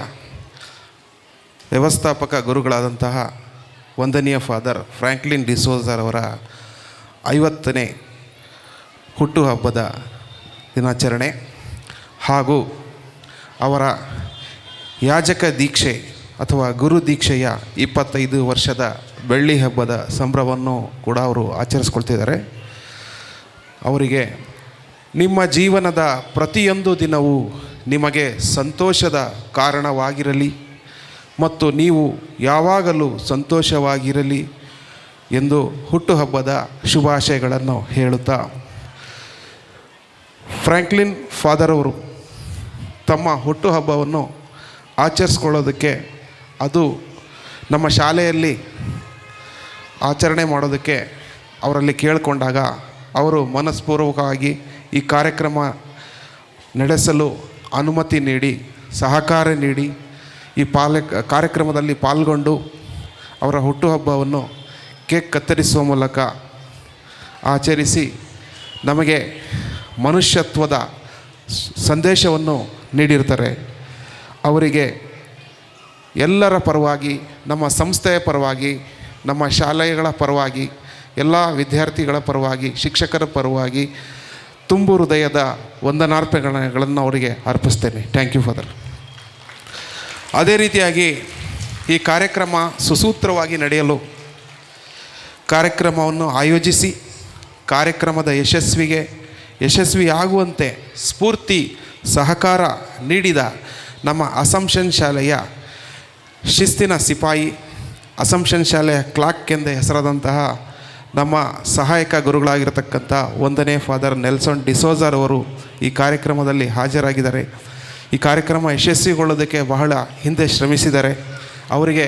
S17: ವ್ಯವಸ್ಥಾಪಕ ಗುರುಗಳಾದಂತಹ ವಂದನೀಯ father Franklin ಡಿಸೋಜರ್ ಅವರ 50ನೇ ಹುಟ್ಟುಹಬ್ಬದ ದಿನಾಚರಣೆ ಹಾಗೂ ಅವರ ಯಾಜಕ ದೀಕ್ಷೆ ಅಥವಾ ಗುರು ದೀಕ್ಷೆಯ 25 ವರ್ಷದ ಬೆಳ್ಳಿ ಹಬ್ಬದ ಸಂಭ್ರಮವನ್ನು ಕೂಡ ಅವರು ಆಚರಿಸ್ಕೊಳ್ತಿದ್ದಾರೆ. ಅವರಿಗೆ ನಿಮ್ಮ ಜೀವನದ ಪ್ರತಿಯೊಂದು ದಿನವೂ ನಿಮಗೆ ಸಂತೋಷದ ಕಾರಣವಾಗಿರಲಿ ಮತ್ತು ನೀವು ಯಾವಾಗಲೂ ಸಂತೋಷವಾಗಿರಲಿ ಎಂದು ಹುಟ್ಟುಹಬ್ಬದ ಶುಭಾಶಯಗಳನ್ನು ಹೇಳುತ್ತಾ, ಫ್ರಾಂಕ್ಲಿನ್ ಫಾದರ್ ಅವರು ತಮ್ಮ ಹುಟ್ಟುಹಬ್ಬವನ್ನು ಆಚರಿಸ್ಕೊಳ್ಳೋದಕ್ಕೆ, ಅದು ನಮ್ಮ ಶಾಲೆಯಲ್ಲಿ ಆಚರಣೆ ಮಾಡೋದಕ್ಕೆ ಅವರಲ್ಲಿ ಕೇಳಿಕೊಂಡಾಗ ಅವರು ಮನಸ್ಪೂರ್ವಕವಾಗಿ ಈ ಕಾರ್ಯಕ್ರಮ ನಡೆಸಲು ಅನುಮತಿ ನೀಡಿ, ಸಹಕಾರ ನೀಡಿ, ಈ ಕಾರ್ಯಕ್ರಮದಲ್ಲಿ ಪಾಲ್ಗೊಂಡು ಅವರ ಹುಟ್ಟುಹಬ್ಬವನ್ನು ಕೇಕ್ ಕತ್ತರಿಸುವ ಮೂಲಕ ಆಚರಿಸಿ ನಮಗೆ ಮನುಷ್ಯತ್ವದ ಸಂದೇಶವನ್ನು ನೀಡಿರ್ತಾರೆ. ಅವರಿಗೆ ಎಲ್ಲರ ಪರವಾಗಿ, ನಮ್ಮ ಸಂಸ್ಥೆಯ ಪರವಾಗಿ ನಮ್ಮ ಶಾಲೆಗಳ ಪರವಾಗಿ, ಎಲ್ಲ ವಿದ್ಯಾರ್ಥಿಗಳ ಪರವಾಗಿ, ಶಿಕ್ಷಕರ ಪರವಾಗಿ ತುಂಬು ಹೃದಯದ ವಂದನಾರ್ಪಣೆಗಳನ್ನು ಅವರಿಗೆ ಅರ್ಪಿಸ್ತೇನೆ. Thank you father. ಅದೇ ರೀತಿಯಾಗಿ ಈ ಕಾರ್ಯಕ್ರಮ ಸುಸೂತ್ರವಾಗಿ ನಡೆಯಲು ಕಾರ್ಯಕ್ರಮವನ್ನು ಆಯೋಜಿಸಿ ಕಾರ್ಯಕ್ರಮದ ಯಶಸ್ವಿಯಾಗುವಂತೆ ಸ್ಫೂರ್ತಿ ಸಹಕಾರ ನೀಡಿದ ನಮ್ಮ ಅಸಂಪ್ಷನ್ ಶಾಲೆಯ ಶಿಸ್ತಿನ ಸಿಪಾಯಿ, ಅಸಂಪ್ಷನ್ ಶಾಲೆಯ ಕ್ಲಾಕ್ ಎಂದೇ ಹೆಸರಾದಂತಹ ನಮ್ಮ ಸಹಾಯಕ ಗುರುಗಳಾಗಿರತಕ್ಕಂಥ 1ನೇ ಫಾದರ್ ನೆಲ್ಸನ್ ಡಿಸೋಜಾರವರು ಈ ಕಾರ್ಯಕ್ರಮದಲ್ಲಿ ಹಾಜರಾಗಿದ್ದಾರೆ. ಈ ಕಾರ್ಯಕ್ರಮ ಯಶಸ್ವಿಗೊಳ್ಳೋದಕ್ಕೆ ಬಹಳ ಹಿಂದೆ ಶ್ರಮಿಸಿದ್ದಾರೆ. ಅವರಿಗೆ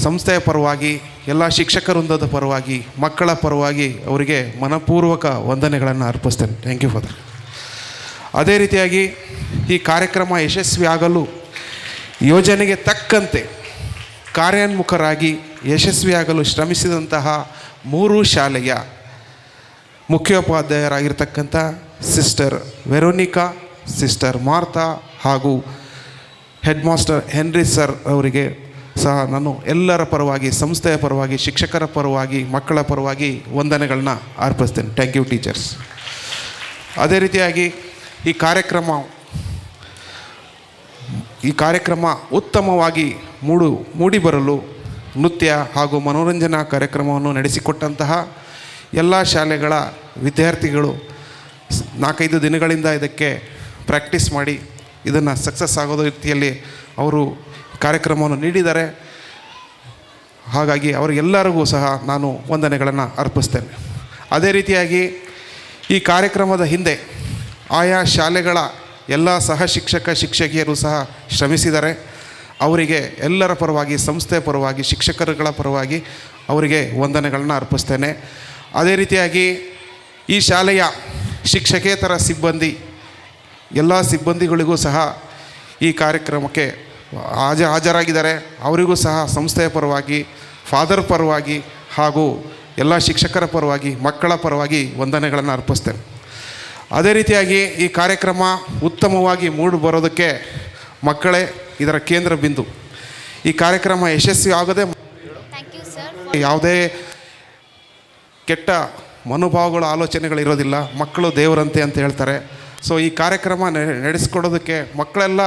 S17: ಸಂಸ್ಥೆಯ ಪರವಾಗಿ, ಎಲ್ಲ ಶಿಕ್ಷಕ ವೃಂದದ ಪರವಾಗಿ, ಮಕ್ಕಳ ಪರವಾಗಿ ಅವರಿಗೆ ಮನಪೂರ್ವಕ ವಂದನೆಗಳನ್ನು ಅರ್ಪಿಸ್ತೇನೆ. Thank you father. ಅದೇ ರೀತಿಯಾಗಿ ಈ ಕಾರ್ಯಕ್ರಮ ಯಶಸ್ವಿಯಾಗಲು ಯೋಜನೆಗೆ ತಕ್ಕಂತೆ ಕಾರ್ಯೋನ್ಮುಖರಾಗಿ ಯಶಸ್ವಿಯಾಗಲು ಶ್ರಮಿಸಿದಂತಹ 3 ಶಾಲೆಯ ಮುಖ್ಯೋಪಾಧ್ಯಾಯರಾಗಿರ್ತಕ್ಕಂಥ ಸಿಸ್ಟರ್ ವೆರೋನಿಕಾ, ಸಿಸ್ಟರ್ ಮಾರ್ತಾ ಹಾಗೂ ಹೆಡ್ ಮಾಸ್ಟರ್ ಹೆನ್ರಿ ಸರ್ ಅವರಿಗೆ ಸಹ ನಾನು ಎಲ್ಲರ ಪರವಾಗಿ, ಸಂಸ್ಥೆಯ ಪರವಾಗಿ, ಶಿಕ್ಷಕರ ಪರವಾಗಿ, ಮಕ್ಕಳ ಪರವಾಗಿ ವಂದನೆಗಳನ್ನ ಅರ್ಪಿಸ್ತೇನೆ. Thank you teachers. ಅದೇ ರೀತಿಯಾಗಿ ಈ ಕಾರ್ಯಕ್ರಮ ಉತ್ತಮವಾಗಿ ಮೂಡಿಬರಲು ನೃತ್ಯ ಹಾಗೂ ಮನೋರಂಜನಾ ಕಾರ್ಯಕ್ರಮವನ್ನು ನಡೆಸಿಕೊಟ್ಟಂತಹ ಎಲ್ಲ ಶಾಲೆಗಳ ವಿದ್ಯಾರ್ಥಿಗಳು 4-5 ದಿನಗಳಿಂದ ಇದಕ್ಕೆ ಪ್ರಾಕ್ಟೀಸ್ ಮಾಡಿ ಇದನ್ನು ಸಕ್ಸಸ್ ಆಗೋದ ರೀತಿಯಲ್ಲಿ ಅವರು ಕಾರ್ಯಕ್ರಮವನ್ನು ನೀಡಿದ್ದಾರೆ. ಹಾಗಾಗಿ ಅವರಿಗೆಲ್ಲರಿಗೂ ಸಹ ನಾನು ವಂದನೆಗಳನ್ನು ಅರ್ಪಿಸ್ತೇನೆ. ಅದೇ ರೀತಿಯಾಗಿ ಈ ಕಾರ್ಯಕ್ರಮದ ಹಿಂದೆ ಆಯಾ ಶಾಲೆಗಳ ಎಲ್ಲ ಸಹ ಶಿಕ್ಷಕ ಶಿಕ್ಷಕಿಯರು ಸಹ ಶ್ರಮಿಸಿದ್ದಾರೆ. ಅವರಿಗೆ ಎಲ್ಲರ ಪರವಾಗಿ, ಸಂಸ್ಥೆಯ ಪರವಾಗಿ, ಶಿಕ್ಷಕರುಗಳ ಪರವಾಗಿ ಅವರಿಗೆ ವಂದನೆಗಳನ್ನು ಅರ್ಪಿಸ್ತೇನೆ. ಅದೇ ರೀತಿಯಾಗಿ ಈ ಶಾಲೆಯ ಶಿಕ್ಷಕೇತರ ಸಿಬ್ಬಂದಿ ಎಲ್ಲ ಸಿಬ್ಬಂದಿಗಳಿಗೂ ಸಹ ಈ ಕಾರ್ಯಕ್ರಮಕ್ಕೆ ಹಾಜರಾಗಿದ್ದಾರೆ. ಅವರಿಗೂ ಸಹ ಸಂಸ್ಥೆಯ ಪರವಾಗಿ, ಫಾದರ್ ಪರವಾಗಿ ಹಾಗೂ ಎಲ್ಲ ಶಿಕ್ಷಕರ ಪರವಾಗಿ, ಮಕ್ಕಳ ಪರವಾಗಿ ವಂದನೆಗಳನ್ನು ಅರ್ಪಿಸ್ತೇನೆ. ಅದೇ ರೀತಿಯಾಗಿ ಈ ಕಾರ್ಯಕ್ರಮ ಉತ್ತಮವಾಗಿ ಮೂಡಿ ಬರೋದಕ್ಕೆ ಮಕ್ಕಳೇ ಇದರ ಕೇಂದ್ರ ಬಿಂದು. ಈ ಕಾರ್ಯಕ್ರಮ ಯಶಸ್ವಿ ಆಗದೆ ಯಾವುದೇ ಕೆಟ್ಟ ಮನೋಭಾವಗಳು, ಆಲೋಚನೆಗಳಿರೋದಿಲ್ಲ. ಮಕ್ಕಳು ದೇವರಂತೆ ಅಂತ ಹೇಳ್ತಾರೆ. ಸೊ ಈ ಕಾರ್ಯಕ್ರಮ ನಡೆಸ್ಕೊಡೋದಕ್ಕೆ ಮಕ್ಕಳೆಲ್ಲ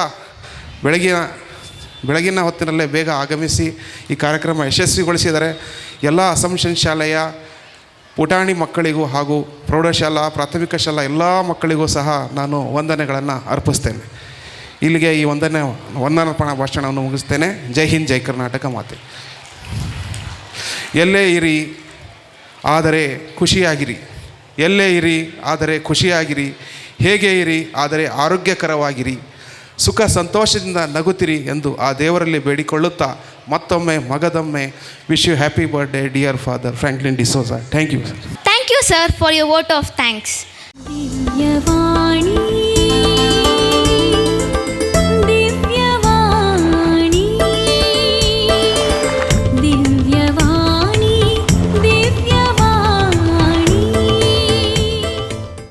S17: ಬೆಳಗಿನ ಹೊತ್ತಿನಲ್ಲೇ ಬೇಗ ಆಗಮಿಸಿ ಈ ಕಾರ್ಯಕ್ರಮ ಯಶಸ್ವಿಗೊಳಿಸಿದ್ದಾರೆ. ಎಲ್ಲ ಅಸಂಪ್ಷನ್ ಶಾಲೆಯ ಪುಟಾಣಿ ಮಕ್ಕಳಿಗೂ ಹಾಗೂ ಪ್ರೌಢಶಾಲಾ, ಪ್ರಾಥಮಿಕ ಶಾಲಾ ಎಲ್ಲ ಮಕ್ಕಳಿಗೂ ಸಹ ನಾನು ವಂದನೆಗಳನ್ನು ಅರ್ಪಿಸ್ತೇನೆ. ಇಲ್ಲಿಗೆ ಈ ವಂದನಾರ್ಪಣಾ ಭಾಷಣವನ್ನು ಮುಗಿಸ್ತೇನೆ. ಜೈ ಹಿಂದ್, ಜೈ ಕರ್ನಾಟಕ ಮಾತೆ. ಎಲ್ಲೇ ಇರಿ ಆದರೆ ಖುಷಿಯಾಗಿರಿ, ಎಲ್ಲೇ ಇರಿ ಆದರೆ ಖುಷಿಯಾಗಿರಿ, ಹೇಗೆ ಇರಿ ಆದರೆ ಆರೋಗ್ಯಕರವಾಗಿರಿ, ಸುಖ ಸಂತೋಷದಿಂದ ನಗುತ್ತಿರಿ ಎಂದು ಆ ದೇವರಲ್ಲಿ ಬೇಡಿಕೊಳ್ಳುತ್ತಾ ಮತ್ತೊಮ್ಮೆ ಮಗದೊಮ್ಮೆ wish you happy birthday dear father Franklin D'Souza. Thank you.
S2: Thank you sir for your vote of thanks.